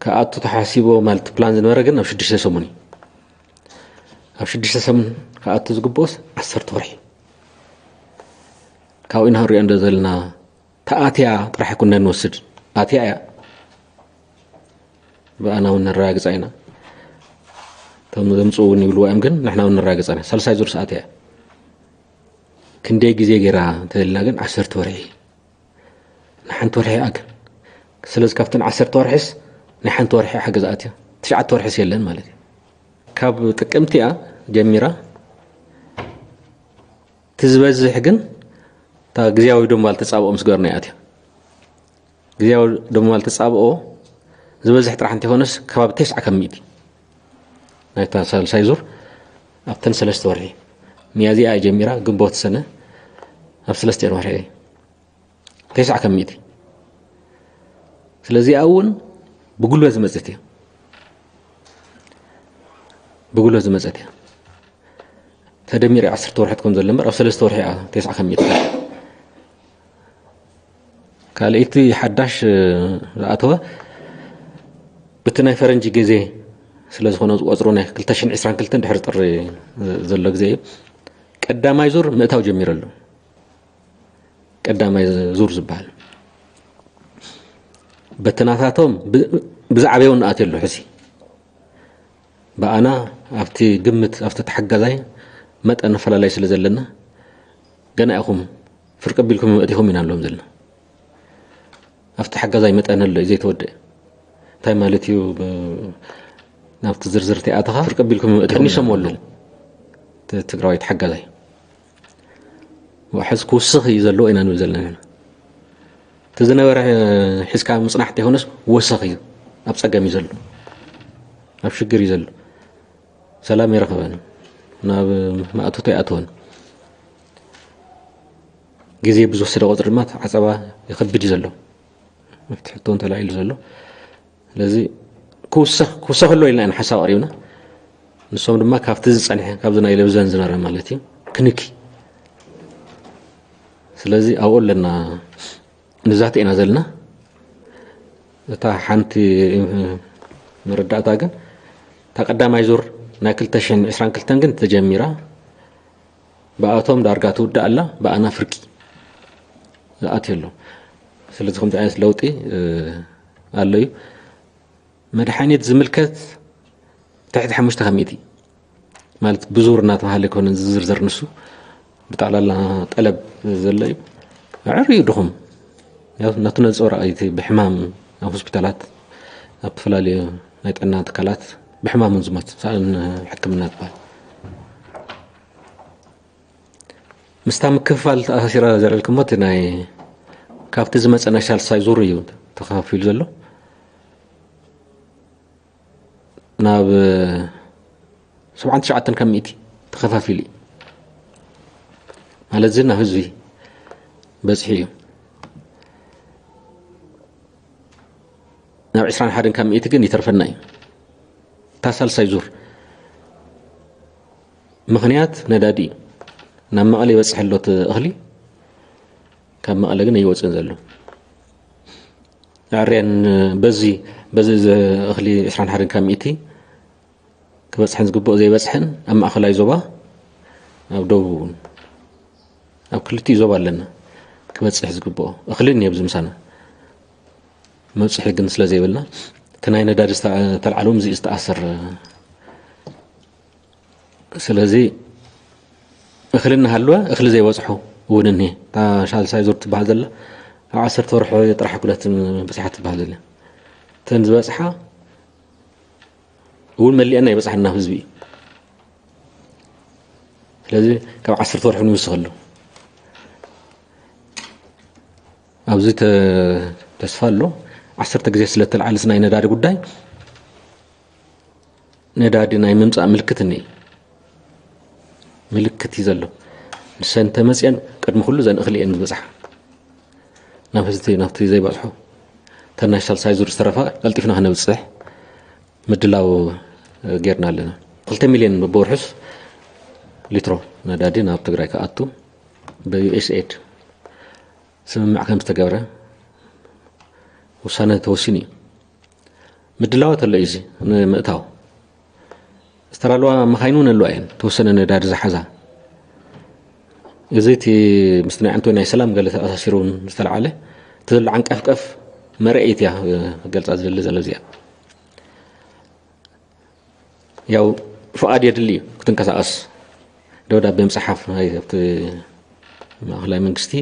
ክኣቱ ተሓሲቦ ማለት ፕላን ዝነበረ ግን ኣብ ሽዱሽተ ሰሙን እዩ። ኣብ ሽዱሽተ ሰሙን ክኣቱ ዝግብኦስ ዓሰርተ ወርሒ። ካብኡ ኢና ንሪኦ እንዶ ዘለና ተኣትያ ጥራሕ ኣይኮንና ንወስድ። ኣትያ እያ። ብኣና እውን ነረጋግጻ ኢና። እቶም ዘምጽኡ እውን ይብልዋ እዮም፣ ግን ንሕና እውን ነረጋግጻ ኢና። ሳልሳይ ዙርስ ኣትያ እያ። ክንደይ ግዜ ገይራ እንተልና ግን ዓሰርተ ወርሒ። ንሓንቲ ወርሒ ይኣክል። ስለዚ ካብተን ዓሰርተ ወርሒስ ናይ ሓንቲ ወርሒ ሓገዝ ኣትያ። ትሽዓተ ወርሒስ የለን ማለት እዩ። ካብ ጥቅምቲ እያ ጀሚራ። እቲ ዝበዝሕ ግን እታ ግዝያዊ ደንባል ተጻብኦ ምስ ገበርና እያ ኣትያ። ግዝያዊ ደንባል ተጻብኦ ዝበዝሕ ጥራሕ እንተይኮነስ ከባቢ ተስዓ ካብ ሚእቲ ናይታ ሳልሳይ ዙር ኣብተን ሰለስተ ወርሒ፣ ሚያዝያ እያ ጀሚራ፣ ግንቦት፣ ሰነ፣ ኣብ ሰለስቲኤን ወርሒ ተስዓ ካብ ሚእቲ። ስለዚኣ እውን ብጉልበት ዝመጸት እያ። ብጉልበት ዝመጸት እያ። ተደሚሩ ዓሰርተ ወርሒ ትኮን ዘሎ እምበር ኣብ ሰለስተ ወርሒ እያ ተስዓ ካብ ሚእቲ። ካልኣይቲ ሓዳሽ፣ እ፣ ዝኣተወ ብቲ ናይ ፈረንጂ ግዜ ስለ ዝኾነ ዝቆጽሩ ናይ ክልተ ሽሕን ዕስራን ክልተን ድሕሪ ጥሪ ዘሎ ግዜ እዩ። ቀዳማይ ዙር ምእታው ጀሚሩ ኣሎ። ቀዳማይ ዙር ዝበሃል በተናታቶም ብ-፣ ብዝዓበየ እውን ኣትዩ ኣሎ። ሕዚ ብኣና ኣብቲ ግምት፣ ኣብቲ ተሓጋዛይ መጠን ኣፈላላይ ስለ ዘለና፣ ገና ኢኹም ፍርቂ ኣቢልኩም መእቲኹም ኢና ንብሎም ዘለና። ኣብቲ ተሓጋዛይ መጠን ኣሎ እዩ ዘይተወደአ። እንታይ ማለት እዩ? ብ-፣ ናብቲ ዝርዝር ተኣተኻ ፍርቂ ኣቢልኩም መእቲኹም ኢና ቀኒሶም ኣለዉ። ንብል። ት-፣ ትግራዋይ ተሓጋዛይ። ሕዚ ክውስኽ እዩ ዘለዎ ኢና ንብል ዘለና። እቲ ዝነበረ ሒዝካ ምጽናሕ እንተይኮነስ ወሰኽ እዩ፣ ኣብ ጸገም እዩ ዘሎ፣ ኣብ ሽግር እዩ ዘሎ። ሰላም የረኸበን፣ ናብ ማእቶቶ ኣይኣተወን። ግዜ ብዝወሰደ ቁጽሪ ድማ ዓጸባ ይኸብድ እዩ ዘሎ፣ ኣብቲ ሕቶ እንተላዒሉ ዘሎ። ስለዚ ክውሰኽ፣ ክውሰኽ ኣሎ ኢልና ኢና ሓሳብ ኣቕሪብና። ንሶም ድማ ካብቲ ዝጸንሐ፣ ካብዚ ናይ ለብዘን ዝነበረ ማለት እዩ፣ ክንኪ። ስለዚ ኣብኡ ኣለና፣ ንዛተ ኢና ዘለና። እታ ሓንቲ መረዳእታ ግን፣ እታ ቀዳማይ ዙር ናይ ክልተ ሽሕን ዕስራን ክልተን ግን ተጀሚራ፣ ብኣቶም ዳርጋ ትውዳእ ኣላ፣ ብኣና ፍርቂ ዝኣትዮ ኣሎ። ስለዚ ከምዚ ዓይነት ለውጢ፣ እ፣ ኣሎ እዩ። መድሓኒት ዝምልከት ትሕቲ ሓሙሽተ ካብ ሚእቲ ማለት ብዙር እናተባሃለ ኣይኮነን ዝዝርዘር፣ ንሱ ብጠቕላላ ጠለብ ዘሎ እዩ። ኣዕርዩ ድኹም፣ ያው ናቱ ነንጸብራቕ እዩ። እቲ ብሕማም ኣብ ሆስፒታላት፣ ኣብ ዝተፈላለዩ ናይ ጥዕና ትካላት ብሕማም ዝሞት ሰኣን ሕክምና ትበሃል። ምስታ ምክፍፋል ተኣሳሲራ ዘልዕልክሞ፣ እቲ ናይ፣ ካብቲ ዝመጸ ናይ ሳልሳይ ዙር እዩ ተኸፋፊሉ ዘሎ። ናብ ሰብዓን ትሽዓተን ካብ ሚእቲ ተኸፋፊሉ እዩ። ማለት እዚ ናብ ህዝቢ በጽሒ እዩ። ናብ ዕስራን ሓደን ካብ ሚእቲ ግን ይተርፈና እዩ። እታ ሳልሳይ ዙር ምኽንያት ነዳዲ እዩ። ናብ መቐለ ይበጽሕ ኣሎ እቲ እኽሊ፣ ካብ መቐለ ግን ኣይወጽእን ዘሎ። ኣርያን በዚ በዚ እኽሊ ዕስራን ሓደን ካብ ሚእቲ ክበፅሕን ዝግብኦ ዘይበፅሕን ኣብ ማእኸላይ ዞባ፣ ኣብ ደቡብ እውን ኣብ ክልቲኡ ዞባ ኣለና። ክበፅሕ ዝግብኦ እኽሊ እኒአ ኣብዚ ምሳና፣ መብፅሒ ግን ስለ ዘይብልና እቲ ናይ ነዳዲ ዝተልዓለ እውን እዚ ዝተኣሰር። ስለዚ እኽሊ እናሃለወ እኽሊ ዘይበፅሑ እውን እኒሀ። እታ ሻልሳይ ዙር ትበሃል ዘላ ኣብ ዓሰርተ ወርሒ ጥራሕ ኩለት በፅሓ ትበሃል ዘላ። እተን ዝበፅሓ እውን መሊአና ይበፅሓና ህዝቢ እዩ። ስለዚ ካብ ዓሰርተ ወርሒ ንውስኽ ኣሎ። ኣብዚ ተ- ተስፋ ኣሎ። ዓሰርተ ግዜ ስለ ተልዓልስ ናይ ነዳዲ ጉዳይ፣ ነዳዲ ናይ ምምፃእ ምልክት እኒ ምልክት እዩ ዘሎ። ንሰን ተመፅአን ቅድሚ ኩሉ ዘን እኽሊ እየን ዝበፅሓ ናብ ህዝቲ ናብቲ ዘይበፅሖ። ተናይ ሳልሳይ ዙር ዝተረፋ ቀልጢፍና ክነብፅሕ ምድላው ጌርና ኣለና። ክልተ ሚልዮን በወርሑስ ሊትሮ ነዳዲ ናብ ትግራይ ክኣቱ ብዩኤስኤድ ስምምዕ ከም ዝተገብረ ውሳነ ተወሲኑ እዩ። ምድላዋት ኣሎ እዩ እዚ ንምእታው። ዝተራለዋ መኻይን እውን ኣለዋ እየን፣ ተወሰነ ነዳዲ ዝሓዛ። እዚ እቲ ምስቲ ናይ ኣንቶኒ ናይ ሰላም ገለ ተኣሳሲሩ እውን ዝተለዓለ እቲ ዘሎ ዓንቀፍቀፍ መርአይት እያ። ገልፃ ዝደሊ ዘሎ እዚኣ ያው ፍቓድ የድሊ እዩ ክትንቀሳቐስ። ደብዳቤ ምፅሓፍ ናይ ኣብቲ ማእኸላይ መንግስቲ፣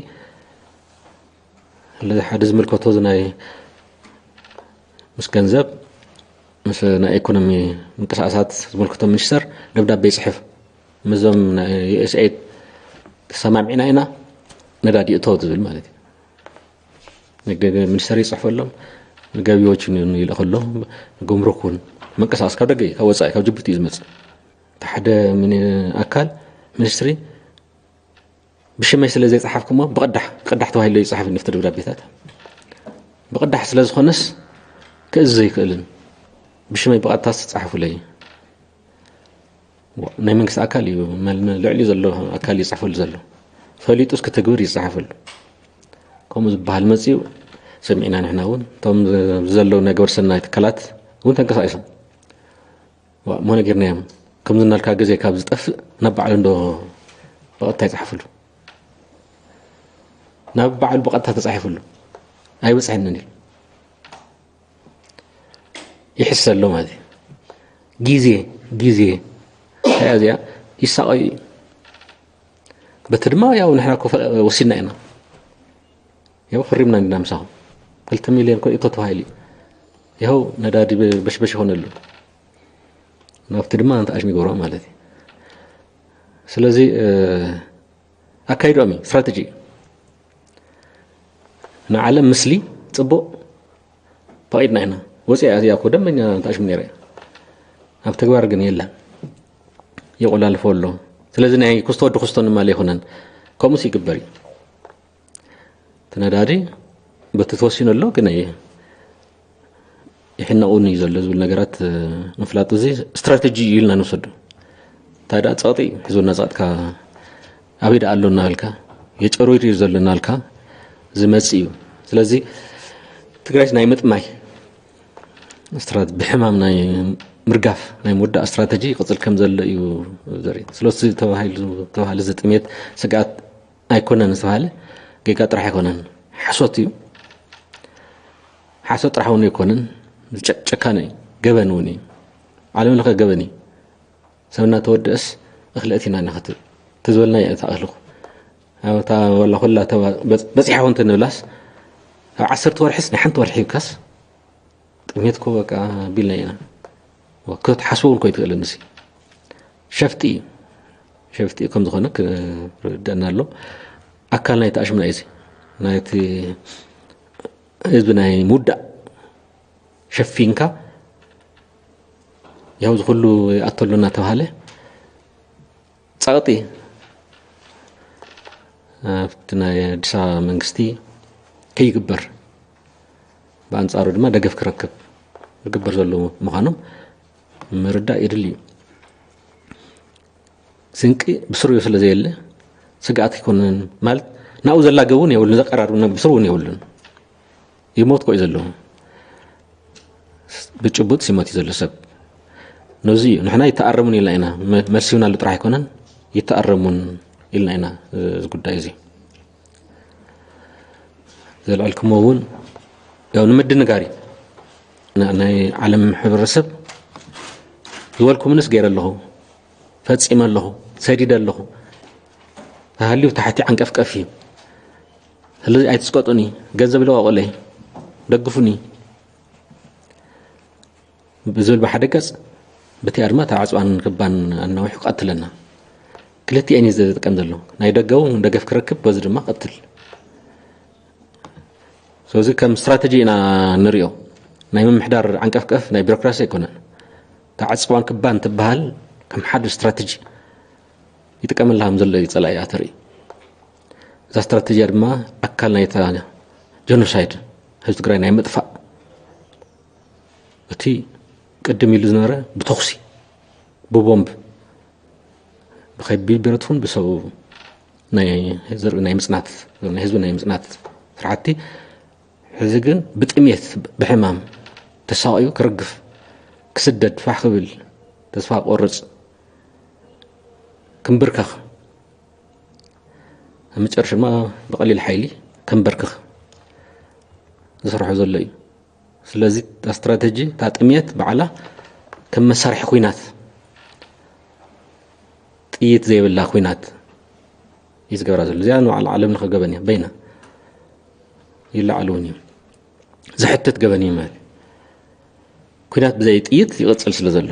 ስለዚ ሓደ ዝምልከቶ እዚ ናይ ምስ ገንዘብ ምስ ናይ ኢኮኖሚ ምንቅስቃሳት ዝምልከቶ ሚኒስተር ደብዳቤ ይፅሕፍ። ምስዞም ናይ ዩኤስኤድ ተሰማሚዕና ኢና ነዳዲ እቶ ዝብል ማለት እዩ። ንግዲ ሚኒስተር ይፅሕፈሎም፣ ንገቢዎች ይልእኸሎም፣ ጉምሩክ እውን መንቀሳቀስ ካብ ደገ እዩ፣ ካብ ወፃኢ ካብ ጅቡቲ እዩ ዝመፅእ። እቲ ሓደ ሚኒ- ኣካል ሚኒስትሪ ብሽመይ ስለ ዘይፀሓፍኩሞ ብቕዳሕ ቅዳሕ ተባሂሉ ይፅሓፍ ንፍቲ ደብዳቤታት። ብቕዳሕ ስለ ዝኾነስ ክእዝዝ ኣይክእልን። ብሽመይ ብቐጥታ ጸሓፉለይ። ናይ መንግስቲ ኣካል እዩ፣ መል- ልዕሊኡ ዘሎ ኣካል ይፅሕፈሉ ዘሎ። ፈሊጡስ ክትግብር ይፅሓፈሉ። ከምኡ ዝበሃል መፅኡ ሰሚዕና ንሕና እውን እቶም ዘለዉ ናይ ግብረ ሰናይ ትካላት እውን ተንቀሳቂሶም። ዋ፣ እሞ ነጊርናዮም። ከምዚ እናልካ ግዜ ካብ ዝጠፍእ ናብ ባዕሉ እንዶ ብቐጥታ ይፅሓፍሉ። ናብ ባዕሉ ብቐጥታ ተፃሒፍሉ። ኣይበፅሐንን ኢሉ። ይሕሰ ኣሎ ማለት እዩ። ግዜ፣ ግዜ። እንታይ እያ እዚኣ? ይሳቐዩ እዩ። በቲ ድማ ያው ንሕና እኮ ፈ- ወሲድና ኢና። ያው ፈሪምና ኢና ምሳኹም። ክልተ ሚልዮን እኮ እቶ ተባሂሉ እዩ። ይኸው ነዳዲ በሽበሽ ይኾነሉ። ናብቲ ድማ እንተ ኣሽሚ ይገብሮ ማለት እዩ። ስለዚ እ፣ ኣካይድኦም እዩ፣ ስትራተጂ እዩ። ንዓለም ምስሊ ፅቡቕ ፈቒድና ኢና። ወፂኣ እዚኣ እኮ ደንበኛ ተኣሽሙ ነይረ እያ። ኣብ ተግባር ግን የለን። የቆላልፎ ኣሎ። ስለዚ ናይ ኩስቶ ወዲ ኩስቶ ንማል ኣይኮነን። ከምኡስ ይግበር እዩ። እቲ ነዳዲ በቲ ተወሲኑ ኣሎ፣ ግን ኣየ- ይሕነቑን እዩ ዘሎ ዝብል ነገራት እ፣ ምፍላጥ እዚ ስትራተጂ እዩ ኢልና ንወሰዱ። እንታይ ደኣ ፀቕጢ እዩ ሒዞና፣ ፀቕጥካ ኣበይ ደኣ ኣሎ እናበልካ፣ የጨሩር እዩ ዘሎ እናበልካ ዝመፅእ እዩ። ስለዚ ትግራይ ናይ ምጥማይ ስትራተ- ብሕማም ናይ ምርጋፍ ናይ ምውዳእ ስትራተጂ ይቕፅል ከም ዘሎ እዩ ዘርኢ። ስለዚ ተባሂሉ ዝተባሃለ እዚ ጥሜት ስግኣት ኣይኮነን ዝተባሃለ ጌጋ ጥራሕ ኣይኮነን፣ ሓሶት እዩ። ሓሶት ጥራሕ እውን ኣይኮነን፣ ጨ- ጨካነ እዩ፣ ገበን እውን እዩ፣ ዓለም ለኸ ገበን እዩ። ሰብ እናተወደእስ እኽሊ ኣእቲና ኢና ክትብል ተዝበልና እያ እታ እኽሊ እኮ። ኣብታ ወላ ኩላ ተባ- በፅ- በፂሓ እውን ተንብላስ ኣብ ዓሰርተ ወርሒስ ናይ ሓንቲ ወርሒ ሂብካስ ጥሜት እኮ በቃ ቢልና ኢና። ክትሓስቦ እውን እኮ ኣይትኽእልን። እዚ ሸፍጢ እዩ። ሸፍጢ ከም ዝኾነ ክርደአና ኣሎ። ኣካል ናይቲ ኣሽሙና እዩ እዚ። ናይቲ ህዝቢ ናይ ምውዳእ ሸፊንካ ያው ዝኹሉ ይኣተሉ እናተባሃለ ፀቕጢ ኣብቲ ናይ ኣዲስ ኣበባ መንግስቲ ከይግበር፣ ብኣንፃሩ ድማ ደገፍ ክረክብ ዝግበር ዘሎ ምዃኖም ምርዳእ የድሊ እዩ። ስንቂ ብስሩ ስለ ዘየለ ስግኣት ኣይኮነን ማለት ናብኡ ዘላገብ እውን የብሉን፣ ዘቀራርብ ብስሩ እውን የብሉን። ይሞት ኮ እዩ ዘለዎ። ብጭቡጥ ሲሞት እዩ ዘሎ ሰብ። ነዚ እዩ ንሕና ይተኣረሙን ኢልና ኢና፣ መ- መልሲ ይሁን ኣሎ ጥራሕ ኣይኮነን፣ ይተኣረሙን ኢልና ኢና። እዚ ጉዳይ እዚ ዘልዕልኩሞ እውን ያው ንምድንጋር እዩ። ና- ናይ ዓለም ሕብረተሰብ ዝበልኩምንስ ገይረ ኣለኹ፣ ፈፂመ ኣለኹ፣ ሰዲደ ኣለኹ ተሃልዩ ታሕቲ ዓንቀፍቀፍ እዩ። ስለዚ ኣይትስቀጡኒ፣ ገንዘብ ልቀቁለይ፣ ደግፉኒ ብዝብል ብሓደ ገፅ፣ በቲ ድማ እታ ዕፅዋን ክባን ኣናዊሑ ክቐትለና። ክልቲኤን እዩ ዝጥቀም ዘሎ። ናይ ደገ እውን ደገፍ ክረክብ፣ በዚ ድማ ቀትል። ስለዚ ከም ስትራተጂ ኢና ንሪኦ። ናይ ምምሕዳር ዓንቀፍቀፍ ናይ ቢሮክራሲ ኣይኮነን። እታ ዕፅዋን ክባን ትበሃል ከም ሓደ ስትራተጂ ይጥቀመላ ከም ዘሎ እዩ ፀላኢ እያ ተርኢ። እዛ ስትራተጂያ ድማ ኣካል ናይታ ጀኖሳይድ ህዝቢ ትግራይ ናይ ምጥፋእ፣ እቲ ቅድም ኢሉ ዝነበረ ብተኹሲ፣ ብቦምብ፣ ብከቢድ ብረት ኹን ብሰብ ናይ ዘርኢ ናይ ምፅናት፣ ናይ ህዝቢ ናይ ምፅናት ስራሕቲ፣ ሕዚ ግን ብጥሜት፣ ብሕማም ተሳቒዩ ክርግፍ፣ ክስደድ፣ ፋሕ ክብል፣ ተስፋ ክቆርፅ፣ ክምብርከኽ፣ ኣብ መጨረሻ ድማ ብቐሊል ሓይሊ ከንበርክኽ ዝሰርሖ ዘሎ እዩ። ስለዚ እታ ስትራተጂ፣ እታ ጥሜት ባዕላ ከም መሳርሒ ኲናት፣ ጥይት ዘይብላ ኲናት እዩ ዝገብራ ዘሎ። እዚኣ ንባዕላ ዓለም ለኸ ገበን እያ፣ በይና ይለዓል እውን እዩ። ዘሕትት ገበን እዩ ማለት እዩ። ኲናት ብዘይ ጥይት ይቕፅል ስለ ዘሎ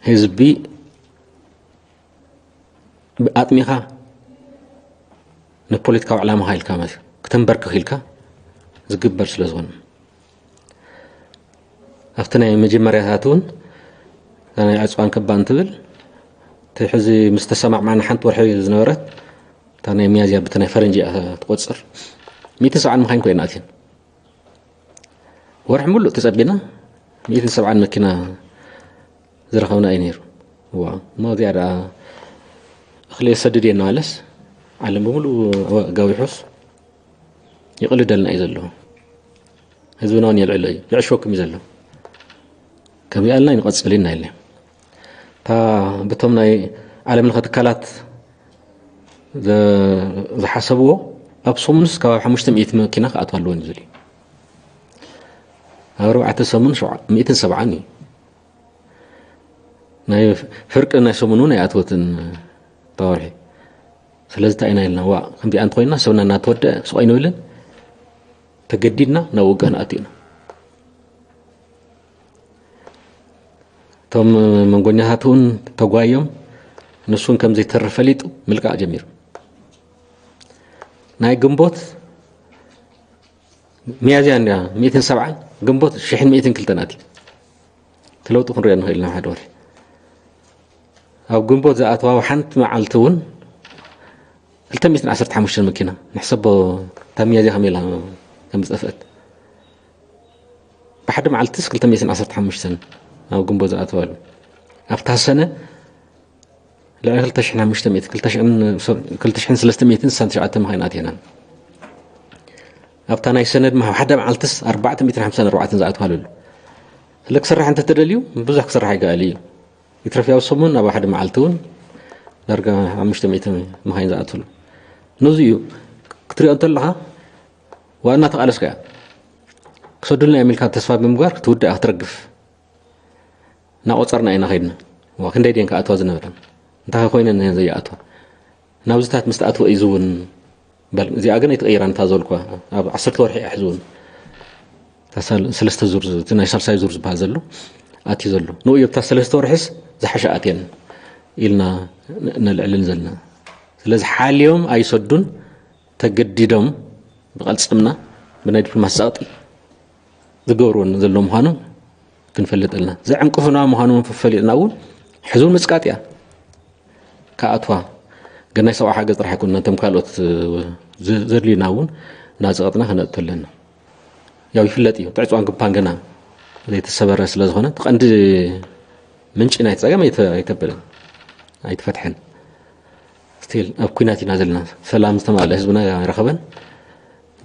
ህዝቢ ኣጥሚኻ ንፖለቲካዊ ዕላማኻ ኢልካ ማለት እዩ፣ ክተንበርክኽ ኢልካ ዝግበር ስለ ዝኾነ፣ ኣብቲ ናይ መጀመርያታት እውን እታ ናይ ዕፅዋን ክባን ትብል፣ እቲ ሕዚ ምስ ተሰማዕማዕና ሓንቲ ወርሒ ዝነበረት፣ እታ ናይ ሚያዝያ ብቲ ናይ ፈረንጂ እያ ትቆፅር፣ ሚእትን ሰብዓን ምኻይን ኮይና ኣትየን። ወርሒ ሙሉእ ተፀቢና ሚእትን ሰብዓን መኪና ዝረኸብና እዩ ነይሩ። እዋ፣ እሞ እዚኣ ደኣ እኽሊ የሰድድ እየ እናበለስ፣ ዓለም ብምሉእ ጋዊሑስ ይቕልደልና እዩ ዘሎ። ህዝብና እውን የልዕሎ እዩ፣ ይዕሾኩም እዩ ዘሎ። ከምዚኣ ኢልና ኣይንቐፅል ኢና ኢለ። እታ በቶም ናይ ዓለም ለኸ ትካላት ዘ- ዝሓሰብዎ፣ ኣብ ሰሙንስ ካብ ሓሙሽተ ሚእቲ መኪና ክኣትዋ ኣለወን እዩ ዝብል። ኣብ ኣርባዕተ ሰሙን ሸውዓ- ሚእትን ሰብዓን እዩ። ናይ ፍርቂ ናይ ሰሙን እውን ኣይኣትወትን እታ ወርሒ። ስለዚ እንታይ ኢና ኢልና፣ ዋ፣ ከምዚኣ እንተኮይና ሰብና እናተወደአ ስቕ ኣይንብልን፣ ተገዲድና ናብ ውግእ ንኣቱ ኢና። እቶም መንጎኛታት እውን ተጓዮም፣ ንሱ እውን ከም ዘይተርፍ ፈሊጡ ምልቃቕ ጀሚሩ። ናይ ግንቦት፣ ሚያዝያ እንድያ ሚእትን ሰብዓን፣ ግንቦት ሽሕን ሚእትን ክልተን ኣትዩ። እቲ ለውጢ ክንሪኦ ንኽእል ኢና ሓደ ወርሒ። ኣብ ግንቦት ዝኣተዋ ሓንቲ መዓልቲ እውን ክልተ ሚእትን ዓሰርተ ሓሙሽተን መኪና ንሕሰቦ፣ እታ ሚያዝያ ከመይ ኢላ ከም ዝጠፍአት። ብሓደ መዓልትስ ክልተ ሚእትን ዓሰርተ ሓሙሽተን ኣብ ግንቦት ዝኣተዋሉ። ኣብታ ሰነ ልዕሊ ክልተ ሽሕን ሓሙሽተ ሚእቲ፣ ክልተ ሽሕን፣ ክልተ ሽሕን ሰለስተ ሚእትን ስሳን ትሽዓተን መኻይን ኣትየናን። ኣብታ ናይ ሰነ ድማ ኣብ ሓደ መዓልትስ ኣርባዕተ ሚእትን ሓምሳን ኣርባዕተን ዝኣትዋሉ ኣሎ። ስለ ክሰርሕ እንተተደልዩ ብዙሕ ክሰርሕ ኣይከኣል እዩ። ይትረፍ ያው ሰሙን ኣብ ሓደ መዓልቲ እውን ዳርጋ ሓሙሽተ ሚእቲ መኻይን ዝኣትሉ። ነዚ እዩ ክትሪኦ እንተለኻ ዋና ተቓለስካ እያ። ክሰዱልና እዮም ኢልካ ተስፋ ብምግባር ክትውድእ ክትረግፍ። እናቆፀርና ኢና ከይድና። ዋ፣ ክንደይ ድየን ክኣትዋ ዝነበረን? እንታይ ኮይነን እየን ዘይኣትዋ? ናብዚታት ምስ ተኣትወ እዩ ዝውን በል። እዚኣ ግን ኣይትቕይራን እታ ዘልኳ። ኣብ ዓሰርተ ወርሒ እያ ሕዚ እውን። እታ ሳል- ሰለስተ ዙር ዝ- እቲ ናይ ሳልሳይ ዙር ዝበሃል ዘሎ ኣትዩ ዘሎ። ንኡ እዩ ኣብታ ሰለስተ ወርሒስ ዝሓሸ ኣትየን ኢልና ን- ነልዕልን ዘለና። ስለዚ ሓልዮም ኣይሰዱን፣ ተገዲዶም ብቐልፅምና ብናይ ዲፕሎማሲ ጸቕጢ ዝገብርዎ ዘሎ ምዃኑ ክንፈልጥ ኣለና። ዘዕንቅፉና ምዃኑ ፈሊጥና እውን ሕዚ እውን ምጽቃጥ እያ። ክኣትዋ ግን ናይ ሰብኣዊ ሓገዝ ጥራሕ ኣይኮንና፣ ነቶም ካልኦት ዝ- ዘድልዩና እውን እናጸቐጥና ክነእቱ ኣለና። ያው ይፍለጥ እዩ፣ እቲ ዕጽዋን ክባን ገና ዘይተሰበረ ስለ ዝኾነ፣ እቲ ቀንዲ ምንጪ ናይቲ ጸገም ኣይተ- ኣይተበለን፣ ኣይተፈትሐን። ስቲል ኣብ ኲናት ኢና ዘለና። ሰላም ዝተማልአ ህዝብና ኣይረኸበን።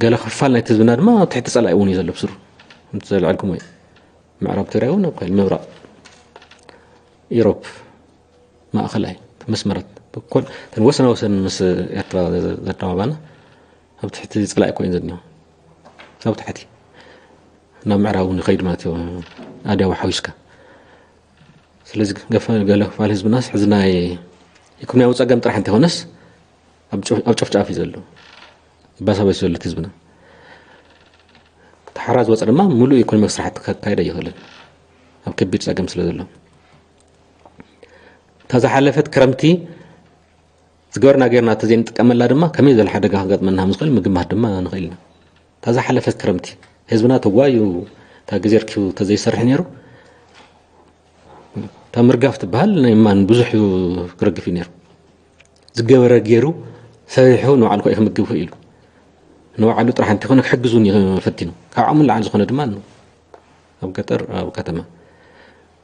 ገለ ክፋል ናይቲ ህዝብና ድማ ኣብ ትሕቲ ጸላኢ እውን እዩ ዘሎ ብስሩ። ከምቲ ዘልዐልኩሞ እዩ። ምዕራብ ትግራይ እውን ኣብ ምብራቕ ኢሮፕ ማእኸላይ መስመራት እተን ወሰና ወሰን ምስ ኤርትራ ዘዳባባና ኣብ ትሕቲ ፅላኢ ኮይን ዘድንዮ ኣብ ትሕቲ ናብ ምዕራብ እውን ይኸይድ ማለት እዩ። ኣድያዊ ሓዊስካ ስለዚ ገለ ክፋል ህዝብናስ ሕዚ ናይ ኢኮኖሚያዊ ፀገም ጥራሕ እንተይኮነስ ኣብ ጨፍጫፍ እዩ ዘሎ። ይባሳበስ ዘሎ ህዝብና ተሓራ ዝወፀ ድማ ሙሉእ ኢኮኖሚያዊ ስራሕቲ ከካይድ ኣይኽእልን ኣብ ከቢድ ፀገም ስለ ዘሎ እታ ዝሓለፈት ክረምቲ ዝገበርና ገርና ተዘይንጥቀመላ ድማ ከመይ ዘለ ሓደጋ ክገጥመና ዝኽእል ምግማት ድማ ንኽእል ኢና። እታ ዝሓለፈት ክረምቲ ህዝብና ተጓዩ እታ ግዜ ርኪቡ ተዘይሰርሕ ነይሩ እታ ምርጋፍ ትበሃል ናይ ማን ብዙሕ እዩ ክረግፍ እዩ ነይሩ። ዝገበረ ገይሩ ሰሪሑ ንባዕሉ ኮ ክምግብ ኢሉ ንባዕሉ ጥራሕ እንተይኮነ ክሕግዙን እዩ ፈቲኑ። ካብ ዓቕሙ ንላዕሊ ዝኾነ ድማ ኣሎ ኣብ ገጠር ኣብ ከተማ።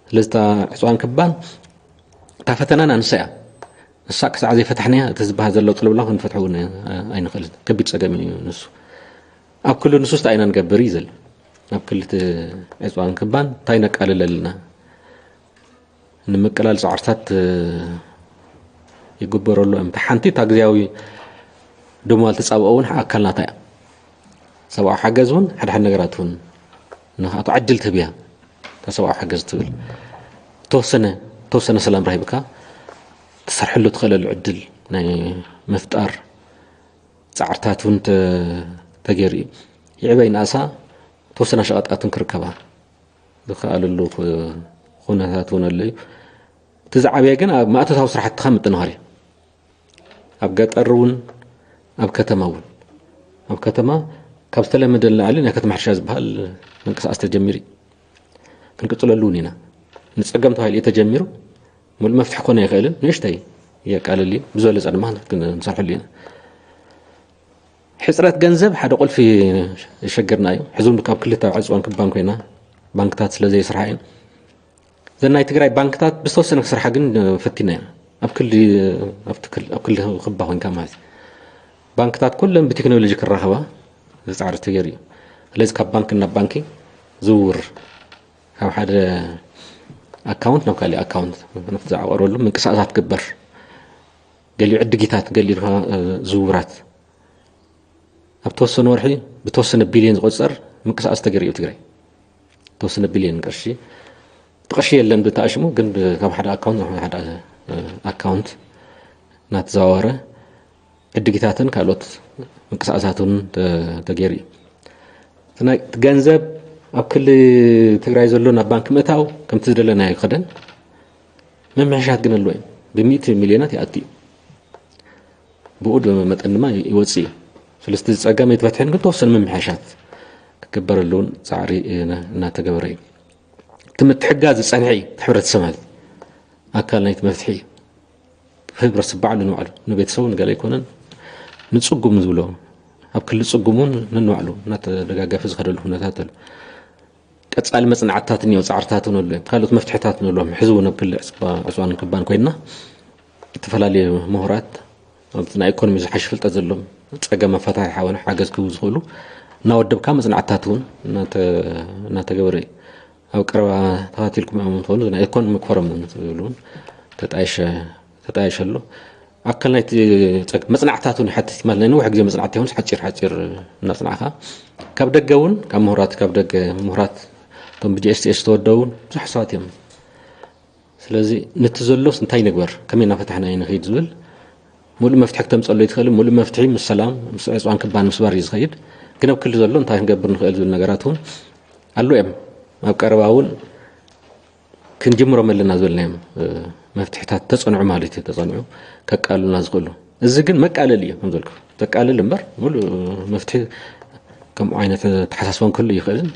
ስለዚ እታ ዕፅዋን ክባን እታ ፈተናና ንሳ እያ። ንሳ ክሳዕ ዘይፈታሕናያ እቲ ዝበሃል ዘሎ ጥልብላ ክንፈትሖ እውን ኣይንኽእልን። ከቢድ ፀገም እዩ ንሱ። ኣብ ክሉ ንሱስ እንታይ ኢና ንገብር እዩ ዘሎ። ኣብ ክልተ ዕፅዋን ክባን እንታይ ነቃልል ኣለና? ንምቅላል ፃዕርታት ይግበረሉ እዮም። እታ ሓንቲ እታ ግዜያዊ ደሞዋል ትፃብኦ እውን ኣካል ናታ እያ። ሰብኣዊ ሓገዝ እውን ሓደ ሓደ ነገራት እውን ንኻቱ ዕድል ትህብያ እታ ሰብኣዊ ሓገዝ ትብል ተወሰነ ተወሰነ ሰላም ረሂብካ ትሰርሐሉ ትኽእለሉ ዕድል ናይ ምፍጣር ፃዕርታት እውን ተገይሩ እዩ። ይዕበይ ንኣሳ ተወሰነ ሸቐጣት እውን ክርከባ ዝከኣለሉ ኩነታት እውን ኣሎ እዩ። እቲ ዝዓበየ ግን ኣብ ማእቶታዊ ስራሕትኻ ምጥንኻር እዩ። ኣብ ገጠር እውን ኣብ ከተማ እውን ኣብ ከተማ ካብ ዝተለመደ ንላዕሊ ናይ ከተማ ሕርሻ ዝበሃል ምንቅስቃስ ተጀሚሩ እዩ። ክንቅፅለሉ እውን ኢና። ንፀገም ተባሂሉ እዩ ተጀሚሩ። ሙሉእ መፍትሒ ክኾን ኣይኽእልን። ንእሽተይ የቃልል እዩ። ብዝበለፀ ድማ ክንሰርሐሉ ኢና። ሕፅረት ገንዘብ ሓደ ቁልፊ ይሸግርና እዩ። ሕዚ እውን ካብ ክልተ ዕፅዋን ክባን ኮይና ባንክታት ስለ ዘይስርሓ እየን። እዘን ናይ ትግራይ ባንክታት ብዝተወሰነ ክስርሓ ግን ፈቲና ኢና። ኣብ ክሊ ኣብ ክሊ ክባ ኮይንካ ማለት እዩ። ባንክታት ኩለን ብቴክኖሎጂ ክራኸባ ዝፃዕሪ ተገይሩ እዩ። ስለዚ ካብ ባንክ ናብ ባንኪ ዝውውር ካብ ሓደ ኣካውንት ናብ ካሊእ ኣካውንት ዝዓቆረሉ ምንቅስቃሳት ግበር ገሊኡ ዕድጊታት ገሊኡ ዝውውራት ኣብ ተወሰነ ወርሒ ብተወሰነ ቢልዮን ዝቆፀር ምንቅስቃስ ተገይሩ እዩ ትግራይ። ተወሰነ ቢልዮን ቅርሺ እቲ ቅርሺ የለን ብተኣሽሙ ግን ካብ ሓደ ኣካውንት ናብ ሓደ ኣካውንት እናተዘዋወረ ዕድጊታትን ካልኦት ምንቅስቃሳትን ተገይሩ እዩ። እቲ ገንዘብ ኣብ ክሊ ትግራይ ዘሎ ናብ ባንክ ምእታው ከምቲ ዝደለና ይኸደን ምምሕሻት ግን ኣለዎ እዩ። ብሚእቲ ሚልዮናት ይኣቲ እዩ። ብኡ መጠን ድማ ይወፅእ እዩ። ስለዚ ፀገም ኣይትፈትሕን ግን ተወሰኑ ምምሕሻት ክግበረሉ እውን ፃዕሪ እናተገበረ እዩ። እቲ ምትሕጋዝ ዝፀንሐ እዩ። ሕብረተሰብ ማለት ኣካል ናይቲ መፍትሒ እዩ። ህብረተሰብ ባዕሉ ንባዕሉ ንቤተሰቡ ንገለ ኣይኮነን ንፅጉም ዝብሎ ኣብ ክሊ ፅጉም እውን ነንባዕሉ እናተደጋገፈ ዝኸደሉ ኩነታት ኣሎ። ቀፃሊ መፅናዕትታት እኒኦ ፃዕርታት እውን ኣሎ ካልኦት መፍትሕታት እውን ኣለዎም ሕዚ እውን ኣብ ክሊ ዕፅዋን ክባን ኮይንና ዝተፈላለዩ ምሁራት ኣብቲ ናይ ኢኮኖሚ ዝሓሽ ፍልጠት ዘሎም ፀገም ኣፈታሒ ሓወነ ሓገዝ ክህቡ ዝኽእሉ እናወደብካ መፅናዕትታት እውን እናተገበረ እዩ። ኣብ ቀረባ ተኸታቲልኩም እዮም እንትኾኑ ናይ ኢኮኖሚ ኮረም ዝብል እውን ተጣየሸ ኣሎ። ኣካል ናይቲ መፅናዕትታት እውን ይሓትት ማለት ናይ ነዊሕ ግዜ መፅናዕቲ ይኹንስ ሓፂር ሓፂር እናፅናዕካ ካብ ደገ እውን ካብ ምሁራት ካብ ደገ ምሁራት እቶም ብጂኤስቲኤስ ዝተወደቡ ብዙሕ ሰባት እዮም። ስለዚ ነቲ ዘሎስ እንታይ ንግበር ከመይ እናፈታሕና ንኸይድ ዝብል ሙሉእ መፍትሒ ክተምፀሉ ይትኽእል። ሙሉእ መፍትሒ ምስ ሰላም ምስ ዕፅዋን ክባን ምስባር እዩ ዝኸይድ። ግን ኣብ ክሊ ዘሎ እንታይ ክንገብር ንኽእል ዝብል ነገራት እውን ኣሎ እዮም። ኣብ ቀረባ እውን ክንጅምሮም ኣለና ዝበልናዮም መፍትሕታት ተፀንዑ ማለት እዩ ተፀንዑ ከቃሉና ዝኽእሉ። እዚ ግን መቃለል እዩ ከም ዘልኩ ዘቃልል እምበር ሙሉእ መፍትሒ ከምኡ ዓይነት ተሓሳስቦን ክህሉ ይኽእልን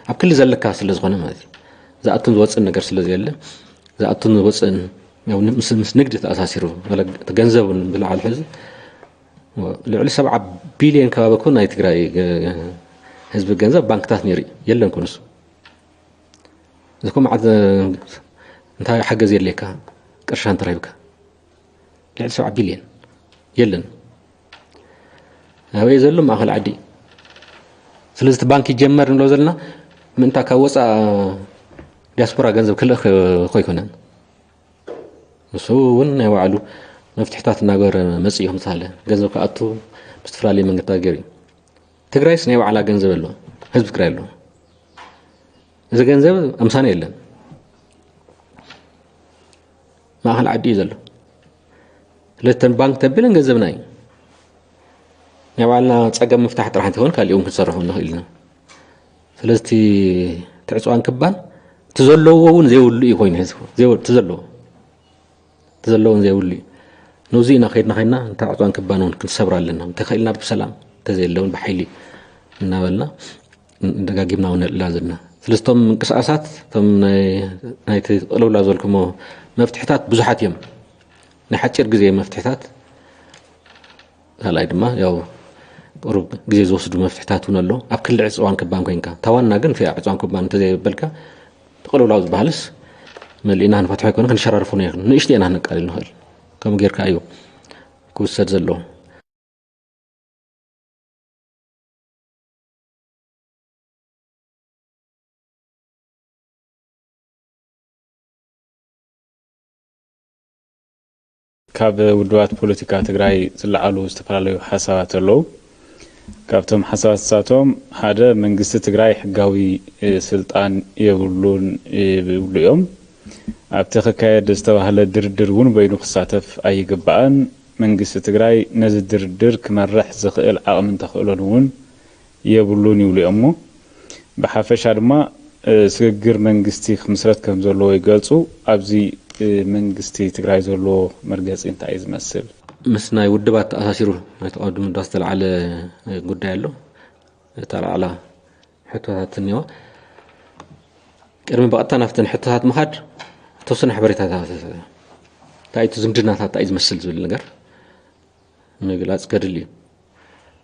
ኣብ ክሊ ዘለካ ስለ ዝኾነ ማለት እዩ። ዝኣቱን ዝወፅእን ነገር ስለ ዘየለ ዝኣቱን ዝወፅእን ምስ ንግዲ ተኣሳሲሩ ገንዘብ ብላዕሊ ሕዚ ልዕሊ ሰብዓ ቢልዮን ከባቢ እኮ ናይ ትግራይ ህዝቢ ገንዘብ ባንክታት ነይሩ የለን ኮንሱ እዚ ኮ መዓት እንታይ ሓገዝ የድልየካ ቅርሻ እንተረሂብካ ልዕሊ ሰብዓ ቢልዮን የለን ኣበየ ዘሎ ማእኸል ዓዲ ስለዚ እቲ ባንክ ይጀመር ንብሎ ዘለና ምእንታ ካብ ወፃእ ዲያስፖራ ገንዘብ ክልእኽ ኮይኮነን። ንሱ እውን ናይ ባዕሉ መፍትሕታት እናገበረ መፅእ እዩ። ከምሳለ ገንዘብ ክኣቱ ብዝተፈላለየ መንገድታት ገይሩ እዩ። ትግራይስ ናይ ባዕላ ገንዘብ ኣሎ፣ ህዝቢ ትግራይ ኣሎ። እዚ ገንዘብ ኣምሳነ የለን፣ ማእኸል ዓዲ እዩ ዘሎ። ስለተን ባንክ ተቢለን ገንዘብና እዩ። ናይ ባዕልና ፀገም ምፍታሕ ጥራሕ እንተኾን ካሊእ እውን ክንሰርሑ ንኽእል ኢና። ስለዚ እቲ ዕፅዋን ክባን እቲ ዘለዎ እውን ዘይብሉ እዩ ኮይኑ ሕዚ እቲ ዘለዎ እቲ ዘለውን ዘይብሉ እዩ። ንዚ ኢና ከይድና ከይድና እንተ ዕፅዋን ክባን እውን ክንሰብር ኣለና፣ እንተኽእልና ብሰላም፣ እንተዘየለውን ብሓይሊ እናበልና ደጋጊምና እውን ነልዕላ ዘለና። ስለስቶም ምንቅስቃሳት እቶም ናይቲ ቅልውላ ዘልኩሞ መፍትሕታት ብዙሓት እዮም። ናይ ሓፂር ግዜ መፍትሕታት፣ ካልኣይ ድማ ያው ቁሩብ ግዜ ዝወስዱ መፍትሕታት እውን ኣሎ። ኣብ ክልዕ ዕፅዋን ክባን ኮይንካ፣ ታዋና ግን ፊያ ዕፅዋን ክባን እንተዘይበልካ፣ ቅልውላው ዝበሃልስ መሊእና ክንፈትሖ ኣይኮነ፣ ክንሸራርፎ ንኽእል፣ ንእሽተይ ኢና ክንቃልል ንኽእል። ከምኡ ጌርካ እዩ ክውሰድ ዘለዎ። ካብ ውድባት ፖለቲካ ትግራይ ዝለዓሉ ዝተፈላለዩ ሓሳባት ኣለዉ። ካብቶም ሓሳባት ንሳቶም ሓደ መንግስቲ ትግራይ ሕጋዊ ስልጣን የብሉን ይብሉ እዮም። ኣብቲ ክካየድ ዝተባህለ ድርድር እውን በይኑ ክሳተፍ ኣይግባእን። መንግስቲ ትግራይ ነዚ ድርድር ክመርሕ ዝኽእል ዓቕምን ተኽእሎን እውን የብሉን ይብሉ እዮም። እሞ ብሓፈሻ ድማ ስግግር መንግስቲ ክምስረት ከም ዘለዎ ይገልፁ። ኣብዚ መንግስቲ ትግራይ ዘለዎ መርገፂ እንታይ እዩ ዝመስል? ምስ ናይ ውድባት ተኣሳሲሩ ናይ ተቓውሞ ምድባ ዝተለዓለ ጉዳይ ኣሎ። እታ ላዕላ ሕቶታት እኒዋ። ቅድሚ ብቐጥታ ናብተን ሕቶታት ምኻድ፣ ዝተወሰነ ሓበሬታታት፣ እንታይ እቲ ዝምድናታት እንታይ ዝመስል ዝብል ነገር ምግላፅ ገድል እዩ።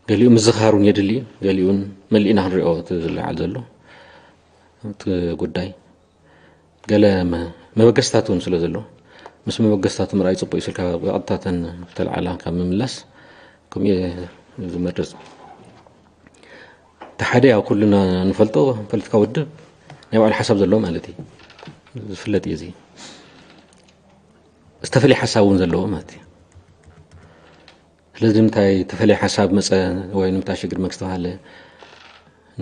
ገሊኡ ምዝኻር እውን የድሊ እዩ። ገሊኡን መሊእና ክንሪኦ እቲ ዝለዓል ዘሎ እቲ ጉዳይ ገለ መ-፣ መበገስታት እውን ስለ ዘሎ፣ ምስ መበገስታቱ ምርኣይ ፅቡቅ እዩ ስልካ ብቐጥታተን ተለዓላ ካብ ምምላስ ከምኡ እየ ዝመርፅ። እቲ ሓደ ያው ኩልና ንፈልጦ ፖለቲካ ውድብ ናይ ባዕሉ ሓሳብ ዘለዎ ማለት እዩ። ዝፍለጥ እዩ እዚ። ዝተፈለየ ሓሳብ እውን ዘለዎ ማለት እዩ። ስለዚ ንምንታይ ተፈለየ ሓሳብ መፀ ወይ ንምንታይ ሽግር መንግስቲ ተባሃለ፣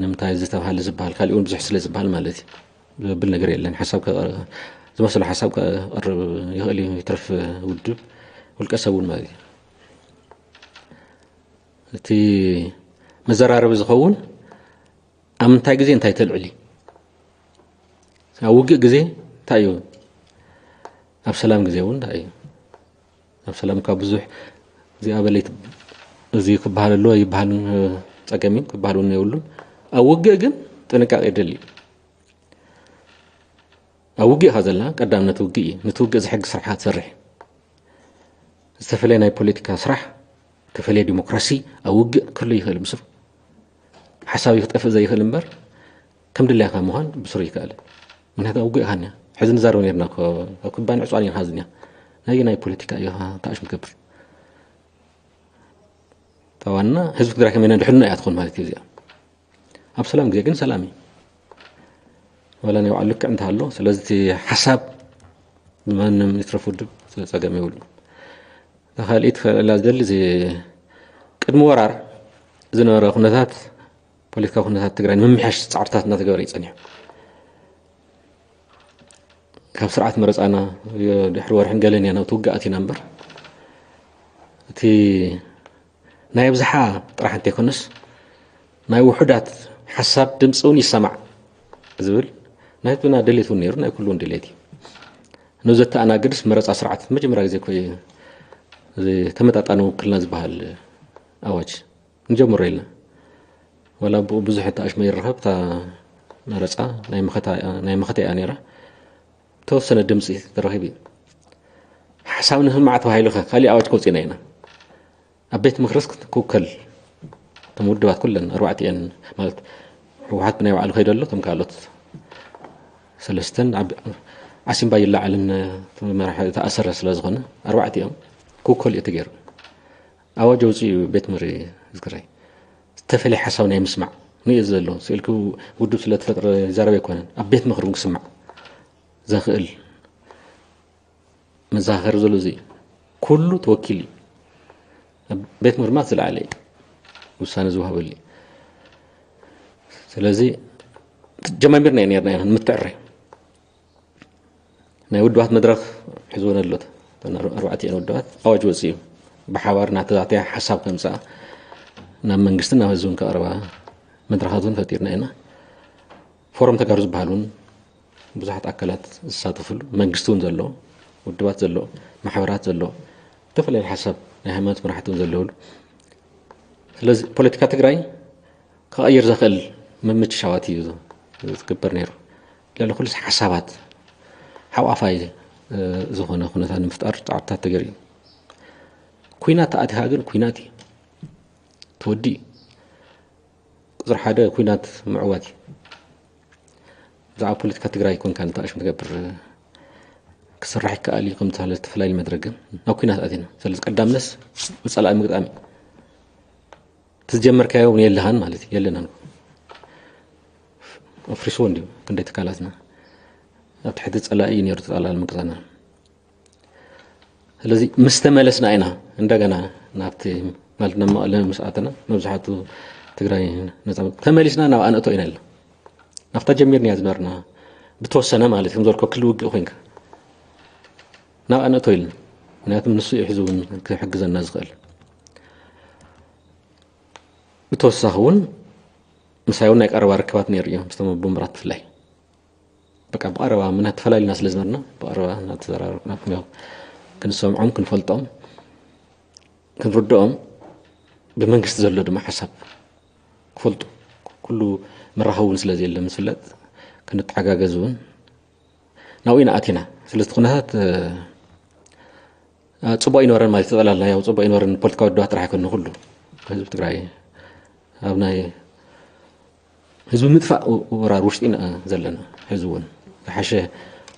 ንምንታይ እዚ ተባሃለ ዝበሃል፣ ካሊእ እውን ብዙሕ ስለ ዝበሃል ማለት እዩ። ዘብል ነገር የለን። ሓሳብ ከ-፣ ዝመስሎ ሓሳብ ከቕርብ ይኽእል እዩ፣ ይትረፍ ውድብ፣ ውልቀ ሰብ እውን ማለት እዩ። እቲ መዘራረቢ ዝኸውን ኣብ ምንታይ ግዜ እንታይ ተልዕል እዩ? ኣብ ውግእ ግዜ እንታይ እዩ? ኣብ ሰላም ግዜ እውን እንታይ እዩ? ኣብ ሰላም ካብ ብዙሕ እዚኣ በለይ እዚ ክበሃል ኣለዎ ይበሃል፣ እ፣ ጸገም እዩ ክበሃል እውን የብሉን። ኣብ ውግእ ግን ጥንቃቄ የድሊ እዩ። ኣብ ውግእ ኢኻ ዘለና፣ ቀዳም ነቲ ውግእ እዩ። ነቲ ውግእ ዝሕግዝ ስራሕ ክትሰርሕ። ዝተፈለየ ናይ ፖለቲካ ስራሕ፣ ዝተፈለየ ዲሞክራሲ ኣብ ውግእ ክህሉ ይኽእል ብስሩ። ሓሳብ እዩ ክጠፍእ ዘይኽእል እምበር፣ ከም ድላይካ ምዃን ብስሩ ይከኣል። ምክንያቱ ኣብ ውግእ ኢኻ እኒኣ። ሕዚ ንዛረብ ነርና እኮ፣ ኣብ ክባን ዕፅዋን ኢና ዝኒኣ። ናይ ናይ ፖለቲካ እዩ ተኣሽም ትገብር። እታ ዋና ህዝቢ ትግራይ ከመይ ነድሕኖ እያ ትኾን ማለት እዩ እዚኣ። ኣብ ሰላም ግዜ ግን ሰላም እዩ። ዋላ ናይ ባዕሉ ልክዕ እንተሃሎ፣ ስለዚ እቲ ሓሳብ ማንም ይትረፍ ውድብ ጸገም የብሉ። እታ ካልኣይቲ ከልዕላ ዝደሊ፣ እዚ ቅድሚ ወራር ዝነበረ ኩነታት፣ ፖለቲካዊ ኩነታት ትግራይ ንምምሕያሽ ጻዕርታት እናተገበረ እዩ ጸኒሑ። ካብ ስርዓት መረጻና ድሕሪ ወርሕን ገለን ኢና ናብቲ ውግእ ኣቲና እምበር፣ እቲ ናይ ኣብዝሓ ጥራሕ እንተይኮነስ፣ ናይ ውሑዳት ሓሳብ ድምፂ እውን ይሰማዕ ዝብል ናይ ህዝብና ድሌት እውን ነይሩ፣ ናይ ኩሉ እውን ድሌት እዩ። ነዚ ዘተኣናግድስ መረፃ ስርዓት መጀመርያ ግዜ እኮ እዩ፣ እዚ ተመጣጣኒ ውክልና ዝበሃል ኣዋጅ ንጀምሮ ኢልና። ዋላ ብኡ ብዙሕ ተኣሽመ ይረኸብ፣ እታ መረፃ ናይ መኸታ፣ ናይ መኸታ እያ ነይራ። ተወሰነ ድምፂ ተረኺቡ እዩ። ሓሳብ ንስማዕ ተባሂሉ ከ ካሊእ ኣዋጅ ከውፅእና ኢና። ኣብ ቤት ምኽርስ ክውከል፣ እቶም ውድባት ኩለን ኣርባዕቲኤን ማለት ህወሓት ብናይ ባዕሉ ከይዱ ኣሎ፣ እቶም ካልኦት ሰለስተን ኣብ ዓሲምባ ይለዓልን መራሒ ተኣሰረ ስለ ዝኾነ ኣርባዕቲኦም ክውከሉ እዩ ተገይሩ። ኣዋጅ ኣውፂኡ እዩ ቤት ምኽሪ ዝክራይ። ዝተፈለየ ሓሳብ ናይ ምስማዕ ንእዝ ዘሎ ስእልክ ውድብ ስለ ተፈጥረ ይዛረብ ኣይኮነን። ኣብ ቤት ምኽሪ እውን ክስማዕ ዘኽእል መዘኻኸሪ ዘሎ እዚ ኩሉ ተወኪል እዩ። ኣብ ቤት ምኽሪ ድማ ዝለዓለ እዩ ውሳነ ዝወሃበሉ እዩ። ስለዚ ጀማሚርና እዩ ነርና ኢና ንምትዕረ ናይ ውድባት መድረኽ ሒዝወን ኣሎት። ኣርባዕቲኤን ውድባት ኣዋጅ ወፂኡ ብሓባር እናተዛተያ ሓሳብ ከምፅኣ ናብ መንግስትን ናብ ህዝብን ከቕርባ መድረኻት እውን ፈጢርና ኢና። ፎረም ተጋሩ ዝበሃል እውን ብዙሓት ኣካላት ዝሳተፍሉ መንግስቲ እውን ዘሎ ውድባት ዘሎ ማሕበራት ዘሎ ዝተፈላለዩ ሓሳብ ናይ ሃይማኖት መራሕቲ እውን ዘለውሉ ስለዚ ፖለቲካ ትግራይ ክቐይር ዘኽእል ምምችሻዋት እዩ ዝግበር ነይሩ። ልዕሊ ኩሉስ ሓሳባት ሓቋፋይ ዝኾነ ኩነታት ንምፍጣር ፃዕርታት ተገይሩ እዩ። ኩናት ተኣቲኻ ግን ኩናት እዩ ተወዲ ቁፅሪ ሓደ ኩናት ምዕዋት እዩ። ብዛዕባ ፖለቲካ ትግራይ ኮንካ ንታእሽም ትገብር ክስራሕ ይከኣል እዩ ከምተባለ ዝተፈላለዩ መድረክ ግን ናብ ኩናት ኣቲና ስለዚ ቀዳምነስ ብፀላኢ ምግጣም እዩ። ትዝጀመርካዮ እውን የለኻን ማለት እዩ የለናን። ኣፍሪስዎ እንዲዩ ክንደይ ትካላትና ኣብ ትሕቲ ፀላኢ እዩ ነይሩ ተጣላል ምግዛና። ስለዚ ምስ ተመለስና ኢና እንደገና ናብቲ ማለት ናብ መቐለ ምስ ኣተና መብዛሕቱ ትግራይ ነፃ ተመሊስና ናብ ኣነእቶ ኢና ኢልና ናብታ ጀሚርና ዝነበርና ብተወሰነ ማለት ከም ዘልኮ ክልውግእ ኮንካ ናብ ኣነእቶ ኢልና ምክንያቱም ንሱ እዩ ሕዚ እውን ክሕግዘና ዝኽእል። ብተወሳኺ እውን ምሳይ እውን ናይ ቀረባ ርክባት ነይሩ እዩ ምስቶም ኣቦምራት ብፍላይ በቃ ብቐረባ ምና ተፈላለዩና ስለ ዝነበርና ብቐረባ እናተዘራረብና ክንሰምዖም ክንፈልጦም ክንርድኦም ብመንግስቲ ዘሎ ድማ ሓሳብ ክፈልጡ ኩሉ መራኸቢ እውን ስለ ዘየለ ምስፍለጥ ክንተሓጋገዝ እውን ናብኡ ኢና ኣቲና። ስለዚ ኩነታት ፅቡቅ ኣይነበረን ማለት ተጠላልና ያው ፅቡቅ ኣይነበረን ፖለቲካዊ ድባት ጥራሕ ኣይኮነ ኩሉ ህዝቢ ትግራይ ኣብ ናይ ህዝቢ ምጥፋእ ወራር ውሽጢ ኢና ዘለና። ሕዚ እውን ዝሓሸ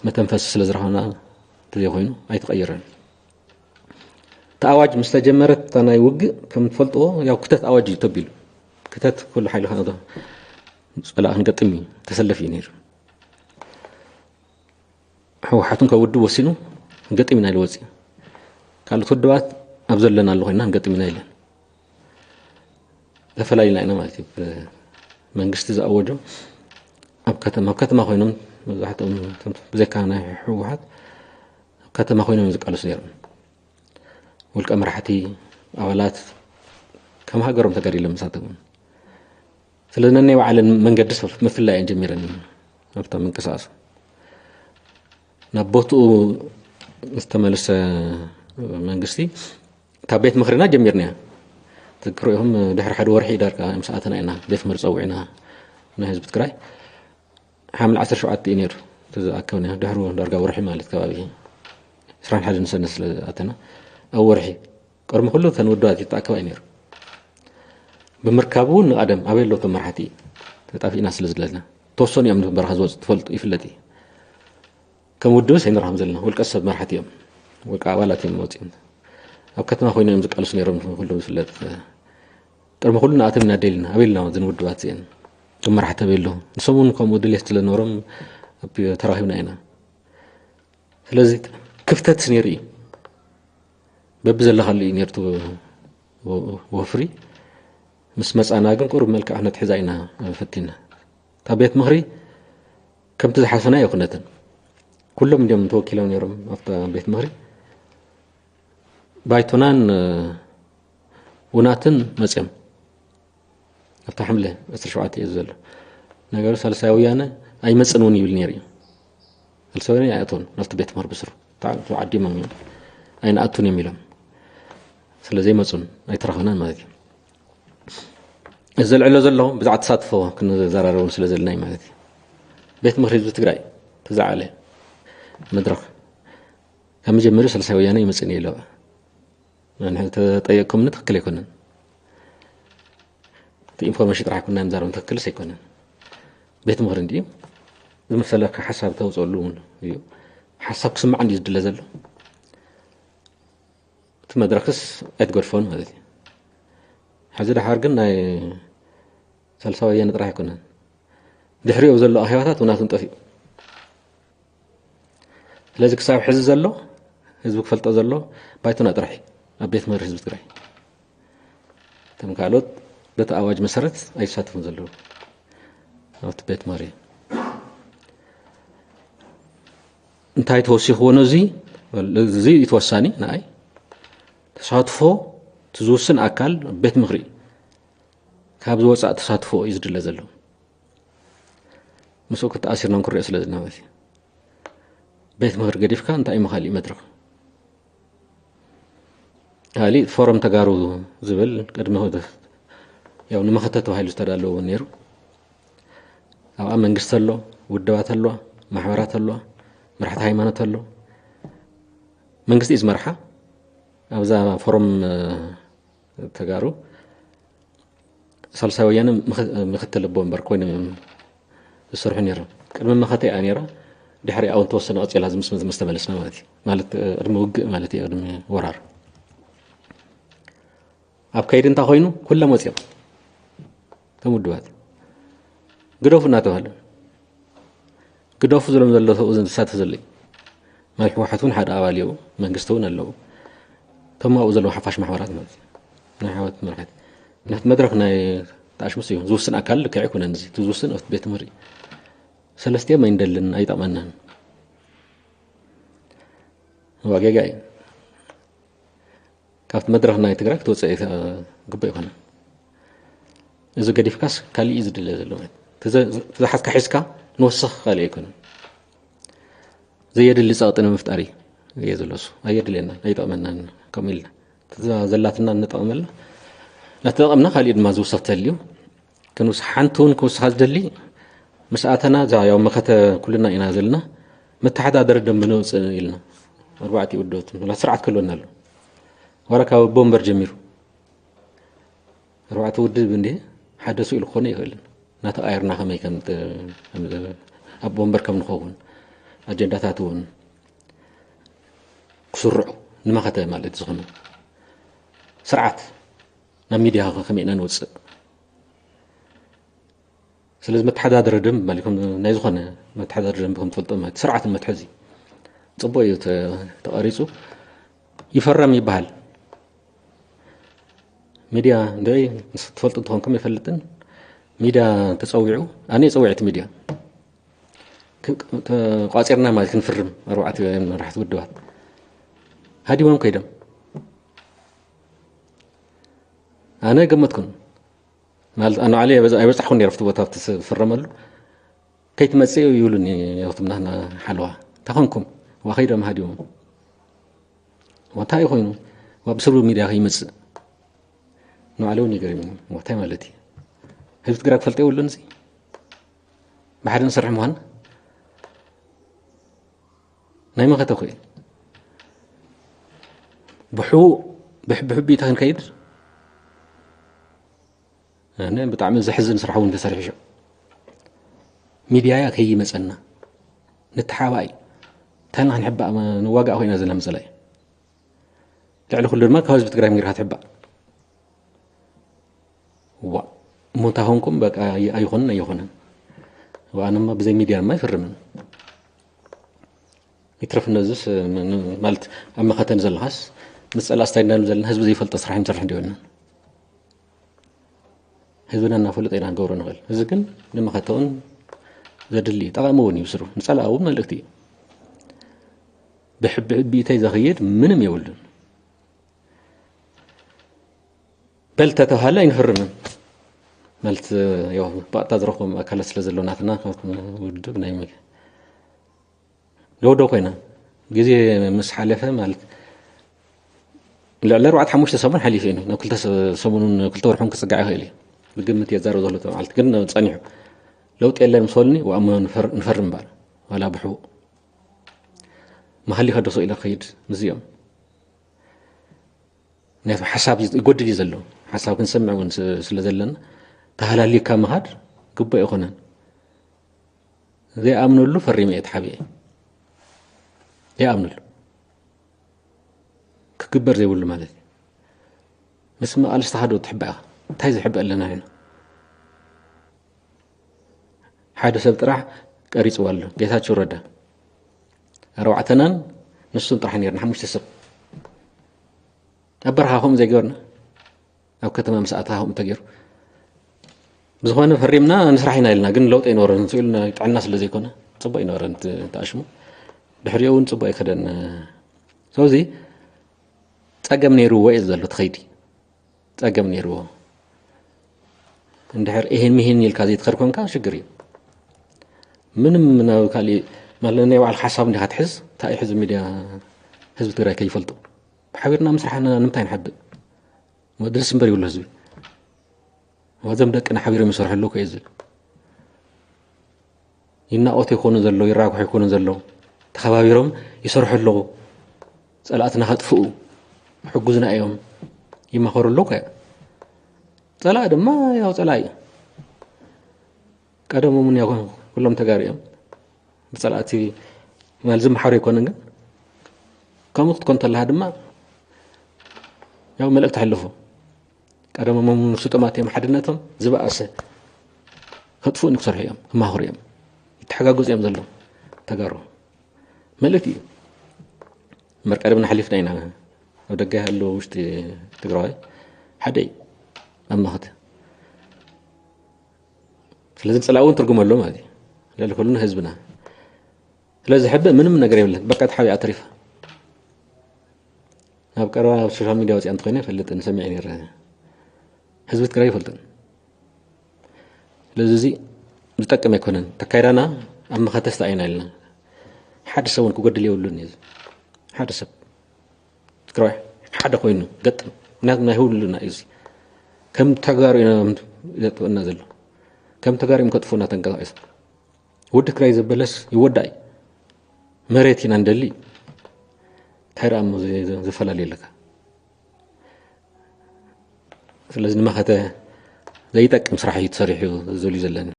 መተንፈሲ ስለ ዝረኸብና እንተዘይኮይኑ ኣይተቐይረን። እቲ ኣዋጅ ምስ ተጀመረት እታ ናይ ውግእ ከም ትፈልጥዎ ያው ክተት ኣዋጅ እዩ ተቢሉ። ክተት ኩሉ ሓይሊ ጸላእ ክንገጥም እዩ ተሰለፍ እዩ ነይሩ። ህወሓትን ከውድብ ወሲኑ ክንገጥም ኢና ኢሉ ወፂኡ። ካልኦት ውድባት ኣብ ዘለና ኣሎ ኮይና ክንገጥም ኢና ኢለን ተፈላሊና ኢና ማለት እዩ። መንግስቲ ዝኣወጆ ኣብ ከተማ ኣብ ከተማ ኮይኖም መብዛሕትኦም ብዘይካ ናይ ህወሓት ኣብ ከተማ ኮይኖም ዝቃለሱ ነይሮም። ውልቀ መራሕቲ ኣባላት ከም ሃገሮም ተጋዲሎም መሳተም ስለ ነናይ ባዕለን መንገዲ ምፍላይ እየን ጀሚረን ኣብታ ምንቅስቃስ ናብ ቦትኡ ዝተመለሰ መንግስቲ ካብ ቤት ምክርና ጀሚርና ትክርኦም ድሕሪ ሓደ ወርሒ ዳርጋ ምስ ኣተና ኢና ቤት ምክሪ ፀዊዕና ናይ ህዝቢ ትግራይ ሓምለ ዓሰርተ ሸውዓተ እዩ ነይሩ እቲ ዝኣከብና ድሕሪ ዳርጋ ወርሒ ማለት ከባቢ ዕስራን ሓደን ሰነ ስለ ኣተና ኣብ ወርሒ ቅድሚ ኩሉ እተን ውድባት ይተኣከባ እዩ ነይሩ ብምርካብ እውን ንቀደም ኣበይ ኣለዉ መራሕቲ ተጣፊእና ስለ ዝለና ተወሰኑ እዮም በረኻ ዝወፁ ትፈልጡ ይፍለጥ እዩ ከም ውድብስ ኣይንረኽም ዘለና ውልቀ ሰብ መራሕቲ እዮም ውልቀ ኣባላት እዮም መፂኦም ኣብ ከተማ ኮይኖም እዮም ዝቃልሱ ነይሮም ኩሉ ዝፍለጥ ቅድሚ ኩሉ ንኣቶም ኢና ደሊና ኣበይ ኣለና እዘን ውድባት እዚአን መራሕቲ ኣበይ ኣለዉ ንሶም እውን ከምኡ ድሌት ስለነበሮም ተራኺብና ኢና ስለዚ ክፍተት ነይሩ እዩ በብዘለኻሉ እዩ ነይሩ ወፍሪ ምስ መፃና ግን ቁሩብ መልክዕ ክነትሕዛ ኢና ፈቲና እታ ቤት ምኽሪ ከምቲ ዝሓሰና ኣይኮነትን ኩሎም እንዲም ተወኪሎም ነይሮም ኣብታ ቤት ምኽሪ ባይቶናን ውናትን መፅዮም ኣብታ ሓምለ ዕስራ ሸውዓተ እዩ ዘሎ ነገሩ ሳልሳይ ወያነ ኣይመፅን እውን ይብል ነይሩ እዩ ሳልሳይ ወያነ ኣይኣትውን ናብቲ ቤት ምኽሪ ብስሩ ተዓዲሞም እዮም ኣይንኣቱን እዮም ኢሎም ስለ ዘይመፁን ኣይተረኸብናን ማለት እዩ እዚ ዘልዕሎ ዘለኹ ብዛዕባ ተሳትፎ ክንዘራረቡ ስለ ዘለና እዩ ማለት እዩ ቤት ምኽሪ ህዝቢ ትግራይ ተዛዓለ መድረኽ ካብ መጀመሪያ ሳልሳይ ወያነ ይመፅን እዩ ኢለዋ ተጠየቅኩምኒ ትክክል ኣይኮነን እቲ ኢንፎርሜሽን ጥራሕ ኩና ንዛረብ ትክክልስ ኣይኮነን ቤት ምኽሪ እንዲዩ ዝመሰለካ ሓሳብ ተውፀሉ እውን እዩ ሓሳብ ክስማዕ እንዲዩ ዝድለ ዘሎ እቲ መድረክስ ኣይትገድፎን ማለት እዩ ሕዚ ደሓር ግን ናይ ሳልሳይ ወያነ ጥራሕ ኣይኮነን። ድሕሪኡ ዘሎ ኣኼባታት ውናቱን ጠፊኡ። ስለዚ ክሳብ ሕዚ ዘሎ ህዝቢ ክፈልጦ ዘሎ ባይቶና ጥራሕ እዩ፣ ኣብ ቤት ምኽሪ ህዝቢ ትግራይ። እቶም ካልኦት በቲ ኣዋጅ መሰረት ኣይሳተፉን ዘለዉ ኣብቲ ቤት ምኽሪ። እንታይ ተወሲኽዎ ነዚ? እዚ እዩ ተወሳኒ ንኣይ። ተሳትፎ እቲ ዝውስን ኣካል ቤት ምኽሪ ካብ ዝወፃእ ተሳትፎ እዩ ዝድለ ዘሎ። ምስኡ ክተኣሲርና ንክሪኦ ስለ ዘለና ማለት እዩ። ቤት ምኽሪ ገዲፍካ እንታይ እዩ መኻሊእ መድረኽ? ካሊእ ፎረም ተጋሩ ዝብል ቅድሚ ሕውደት ያው ንመኸተ ተባሂሉ ዝተዳለወ እውን ነይሩ። ኣብኣ መንግስቲ ኣሎ፣ ውድባት ኣለዋ፣ ማሕበራት ኣለዋ፣ መራሕቲ ሃይማኖት ኣሎ። መንግስቲ እዩ ዝመርሓ። ኣብዛ ፎረም ተጋሩ ሳልሳይ ወያነ ምኽትል ኣቦ ወንበር ኮይኖም እዮም ዝሰርሑ ነይሮም። ቅድሚ መኸተ እያ ነይራ፣ ድሕሪ እውን ተወሰነ ቀፂላ ምስ ተመለስና ማለት እዩ። ማለት ቅድሚ ውግእ ማለት እዩ፣ ቅድሚ ወራር። ኣብ ከይዲ እንታይ ኮይኑ ኩሎም ወፂኦም እቶም ውድባት ግደፉ እናተባሃለ ግደፉ ዝሎም ዘሎ ሰብኡ ዝሳተፍ ዘሎ እዩ። ማለት ህወሓት እውን ሓደ ኣባል እዩ፣ መንግስቲ እውን ኣለዉ። እቶም ኣብኡ ዘለዉ ሓፋሽ ማሕበራት ማለት እዩ። ናይ ሓወት መራሕቲ ምክንያቱ መድረኽ ናይ ተኣሽሙስ እዩ ዝውስን ኣካል ልክዕ ኣይኮነን። እዚ እቲ ዝውስን ኣብቲ ቤት ምኽሪ ሰለስቲኦም ኣይንደልን ኣይጠቕመናን። ዋጌጋ እዩ። ካብቲ መድረኽ ናይ ትግራይ ክትወፅእ ግቡእ ኣይኮነን። እዚ ገዲፍካስ ካሊእ እዩ ዝድለ ዘሎ ማለት ትዛሓዝካ ሒዝካ ንወስኽ ካሊእ ኣይኮነን። ዘየድሊ ፀቕጢ ንምፍጣር እዩ ዘለሱ። ኣየድልየና ኣይጠቕመናን ከምኡ ኢልና ዘላትና እንጠቕመላ እናተጠቐምና ካሊእ ድማ ዝውሰኽ ተልዩ ክንውስ ሓንቲ እውን ክውስኻ ዝደሊ ምስ ኣተና እዛ ያው መኸተ ኩልና ኢና ዘለና መተሓዳደሪ ደንብ ነውፅእ ኢልና ኣርባዕተ ውድበት ስርዓት ክህልወና ኣሎ። ዋላ ካብ ቦምበር ጀሚሩ ኣርባዕተ ውድብ እንዲ ሓደ ስኡ ኢሉ ክኾነ ይኽእልን እናተቃየርና ከመይ ኣብ ወንበር ከም ንኸውን ኣጀንዳታት እውን ክስርዑ ንመኸተ ማለት ዝኾነ ስርዓት ናብ ሚድያ ከመይ ኢና ንወፅእ። ስለዚ መተሓዳደሪ ደንብ ማለት ናይ ዝኾነ መተሓዳደሪ ደንብ ከም ትፈልጦ ማለት ስርዓት መትሐዚ ፅቡቅ እዩ ተቐሪፁ ይፈረም ይበሃል። ሚድያ እንደ ትፈልጡ እንትኾንኩም ይፈልጥን ሚድያ ተፀዊዑ ኣነ ፀዊዕቲ ሚድያ ተቋፂርና ማለት ክንፍርም ኣርባዕተ መራሕቲ ውድባት ሃዲሞም ከይዶም ኣነ ገመትኩን ማለት ኣነ ዓለይ ኣይበፃሕኩን ነረ ኣብቲ ቦታ ዝፍረመሉ ከይትመፅእ ይብሉኒ። ያውትምና ሓለዋ ተኾንኩም ዋ ከይዶም ሃዲሞም እንታይ ኮይኑ ብስሩ ሚድያ ከይመፅእ ንባዕለውን ይገርም እንታይ ማለት እዩ? ህዝቢ ትግራይ ክፈልጦ የብሉን። እዚ ብሓደ ንሰርሕ ምዃን ናይ መኸተ ኮ ብሑ ብሕብሕቢታ ክንከይድ ኣነ ብጣዕሚ ዘሕዝን ስራሕ እውን ተሰሪሑ። ሚድያያ ከይመፀና ንተሓባእ እንታይ ንክንሕባእ ንዋጋእ ኮይና ዘለና መፀላ እዩ። ልዕሊ ኩሉ ድማ ካብ ህዝቢ ትግራይ ሚርካ ትሕባእ ዋ እሞ እንታይ ኾንኩም በቃ ኣይኾንን ኣይኾንን ኣነማ ብዘይ ሚድያ ድማ ኣይፍርምን። ይትረፍ ነዝስ ማለት ኣብ መኸተን ዘለኻስ ምስ ፀላእስታይ እንዳሉ ዘለና ህዝቢ ዘይፈልጦ ስራሕ ንሰርሕ እንዲወልና ህዝብና እናፈለጠ ኢና ክንገብሮ ንኽእል። እዚ ግን ንመኸተውን ዘድሊ እዩ። ጠቓሚ እውን እዩ ስሩ ንፀላእ እውን መልእክቲ እዩ። ብሕብሕቢተይ ዘኽይድ ምንም የብሉን። በል ተተባሃለ ኣይንፍርምን ማለት ያው ባእታ ዝረኽቦም ኣካላት ስለ ዘሎ ናትና ውድብ ናይ ዶ ዶ ኮይና ግዜ ምስ ሓለፈ ማለት ልዕሊ ኣርባዕተ ሓሙሽተ ሰሙን ሓሊፉ እዩ ናብ ክልተ ሰሙኑን ክልተ ወርሑን ክፅጋዕ ይኽእል እዩ። ብግምት እየ ዛረብ ዘሎ ማለት ግን ፀኒሑ ለውጢ የለን ምስ በሉኒ ዋእሞ ንፈርም እምበር ዋላ ብሕቡእ መሃሊኸ ዶ ሰው ኢለ ክኸይድ ምስዚኦም ምክንያቱ ሓሳብ ይጎድል እዩ ዘሎ ሓሳብ ክንሰምዕ እውን ስለ ዘለና ተሃላሊካ ምኻድ ግቡእ ኣይኮነን። ዘይኣምነሉ ፈሪመ እየ ተሓቢኤ ዘይኣምነሉ ክግበር ዘይብሉ ማለት እዩ። ምስ መቓልስቲ ካዶ ትሕባእ ኢኻ እንታይ ዝሕበእ ኣለና ኢና ሓደ ሰብ ጥራሕ ቀሪፅዋ ኣሎ፣ ጌታቸው ረዳ። ኣርባዕተናን ንሱን ጥራሕ ነርና፣ ሓሙሽተ ሰብ። ኣብ በረኻ ከምኡ ዘይገበርና፣ ኣብ ከተማ ምስ ኣተኻ ከምኡ ተገይሩ። ብዝኾነ ፈሪምና ንስራሕ ኢና ኢልና፣ ግን ለውጢ ኣይነበረን። ስኢሉ ናይ ጥዕና ስለ ዘይኮነ፣ ጽቡቕ ኣይነበረን እቲ፣ እቲ ኣሽሙ። ድሕሪኡ እውን ጽቡቕ ኣይከደን። ስለዚ ጸገም ነይርዎ እዩ ዘሎ፣ እቲ ኸይዲ ጸገም ነይርዎ። እንድሕር ይሄን ሚሄን ኢልካ ዘይትኸድ ኮንካ ሽግር እዩ። ምንም ናብ ካሊእ፣ ማለት፣ ናይ ባዕልኻ ሓሳብ እንዲኻ ትሕዝ፣ እንታይ እዩ ሕዚ ሚድያ ህዝቢ ትግራይ ከይፈልጦ? ሓቢርና ምስራሕና ንምንታይ ንሓብእ? መድረስ እምበር ይብሉ ህዝቢ። እዞም ደቅና ሓቢሮም ይሰርሑ ኣለዉ እኮ እዩ ዝብል። ይናቆቱ ይኾኑ ዘለዉ፣ ይራግሑ ይኾኑ ዘለዉ። ተኸባቢሮም ይሰርሑ ኣለዉ። ጸላእትና ከጥፍኡ ሕጉዝና እዮም። ይማኸሩ ኣለዉ እኮ እዮም። ጸላእ ድማ ያው ጸላእ እዩ። ቀደሞም እውን ያው ኩሎም ተጋሩ እዮም። ብጸላእቲ፣ ማለት፣ ዝመሓሩ ኣይኮነን፣ ግን ከምኡ ክትኮን ተለኻ ድማ ያው መልእክቲ ኣሕልፉ። ቀደሞም ስጡማት እዮም፣ ሓድነቶም ዝበኣሰ ከጥፍኡን ክሰርሑ እዮም፣ ክማኽሩ እዮም። ይተሓጋገዙ እዮም ዘለዉ ተጋሩ። መልእክቲ እዩ። እምበር ቀደምና ሓሊፍና ኢና። ኣብ ደገ ይሃሉ ውሽጢ ትግራዋይ ሓደ እዩ ኣብ መኸተ። ስለዚ ንጸላኢ እውን ትርጉም ኣለዎ ማለት እዩ። ልዕሊ ኩሉ ንህዝብና። ስለዚ ሕበ ምንም ነገር የብለን። በቃ ተሓቢኣ ተሪፋ። ኣብ ቀረባ ኣብ ሶሻል ሚድያ ወፂኣ እንተኾይነ ይፈልጥን ሰሚዐ ነይረ። ህዝቢ ትግራይ ይፈልጥን። ስለዚ እዚ ዝጠቅም ኣይኮነን። ተካይዳና ኣብ መኸተ ስተ ኣይና ኢልና። ሓደ ሰብ እውን ክጎድል የብሉን እዩ። ሓደ ሰብ ትግራዋይ ሓደ ኮይኑ ገጥም። ምክንያቱ ናይ ሁሉና እዩ እዚ። ከም ተጋሩ ኢና ዘጥፍእና ዘሎ። ከም ተጋሩ እዮም ከጥፉና ተንቀሳቂሶም። ወዲ ትግራይ ዘበለስ ይወዳእ እዩ። መሬት ኢና ንደሊ። እንታይ ደኣ እሞ ዘ-፣ ዘ-፣ ዘፈላለዩ ኣለካ? ስለዚ ንመኸተ ዘይጠቅም ስራሕ እዩ ተሰሪሑ ዝብል እዩ ዘለኒ።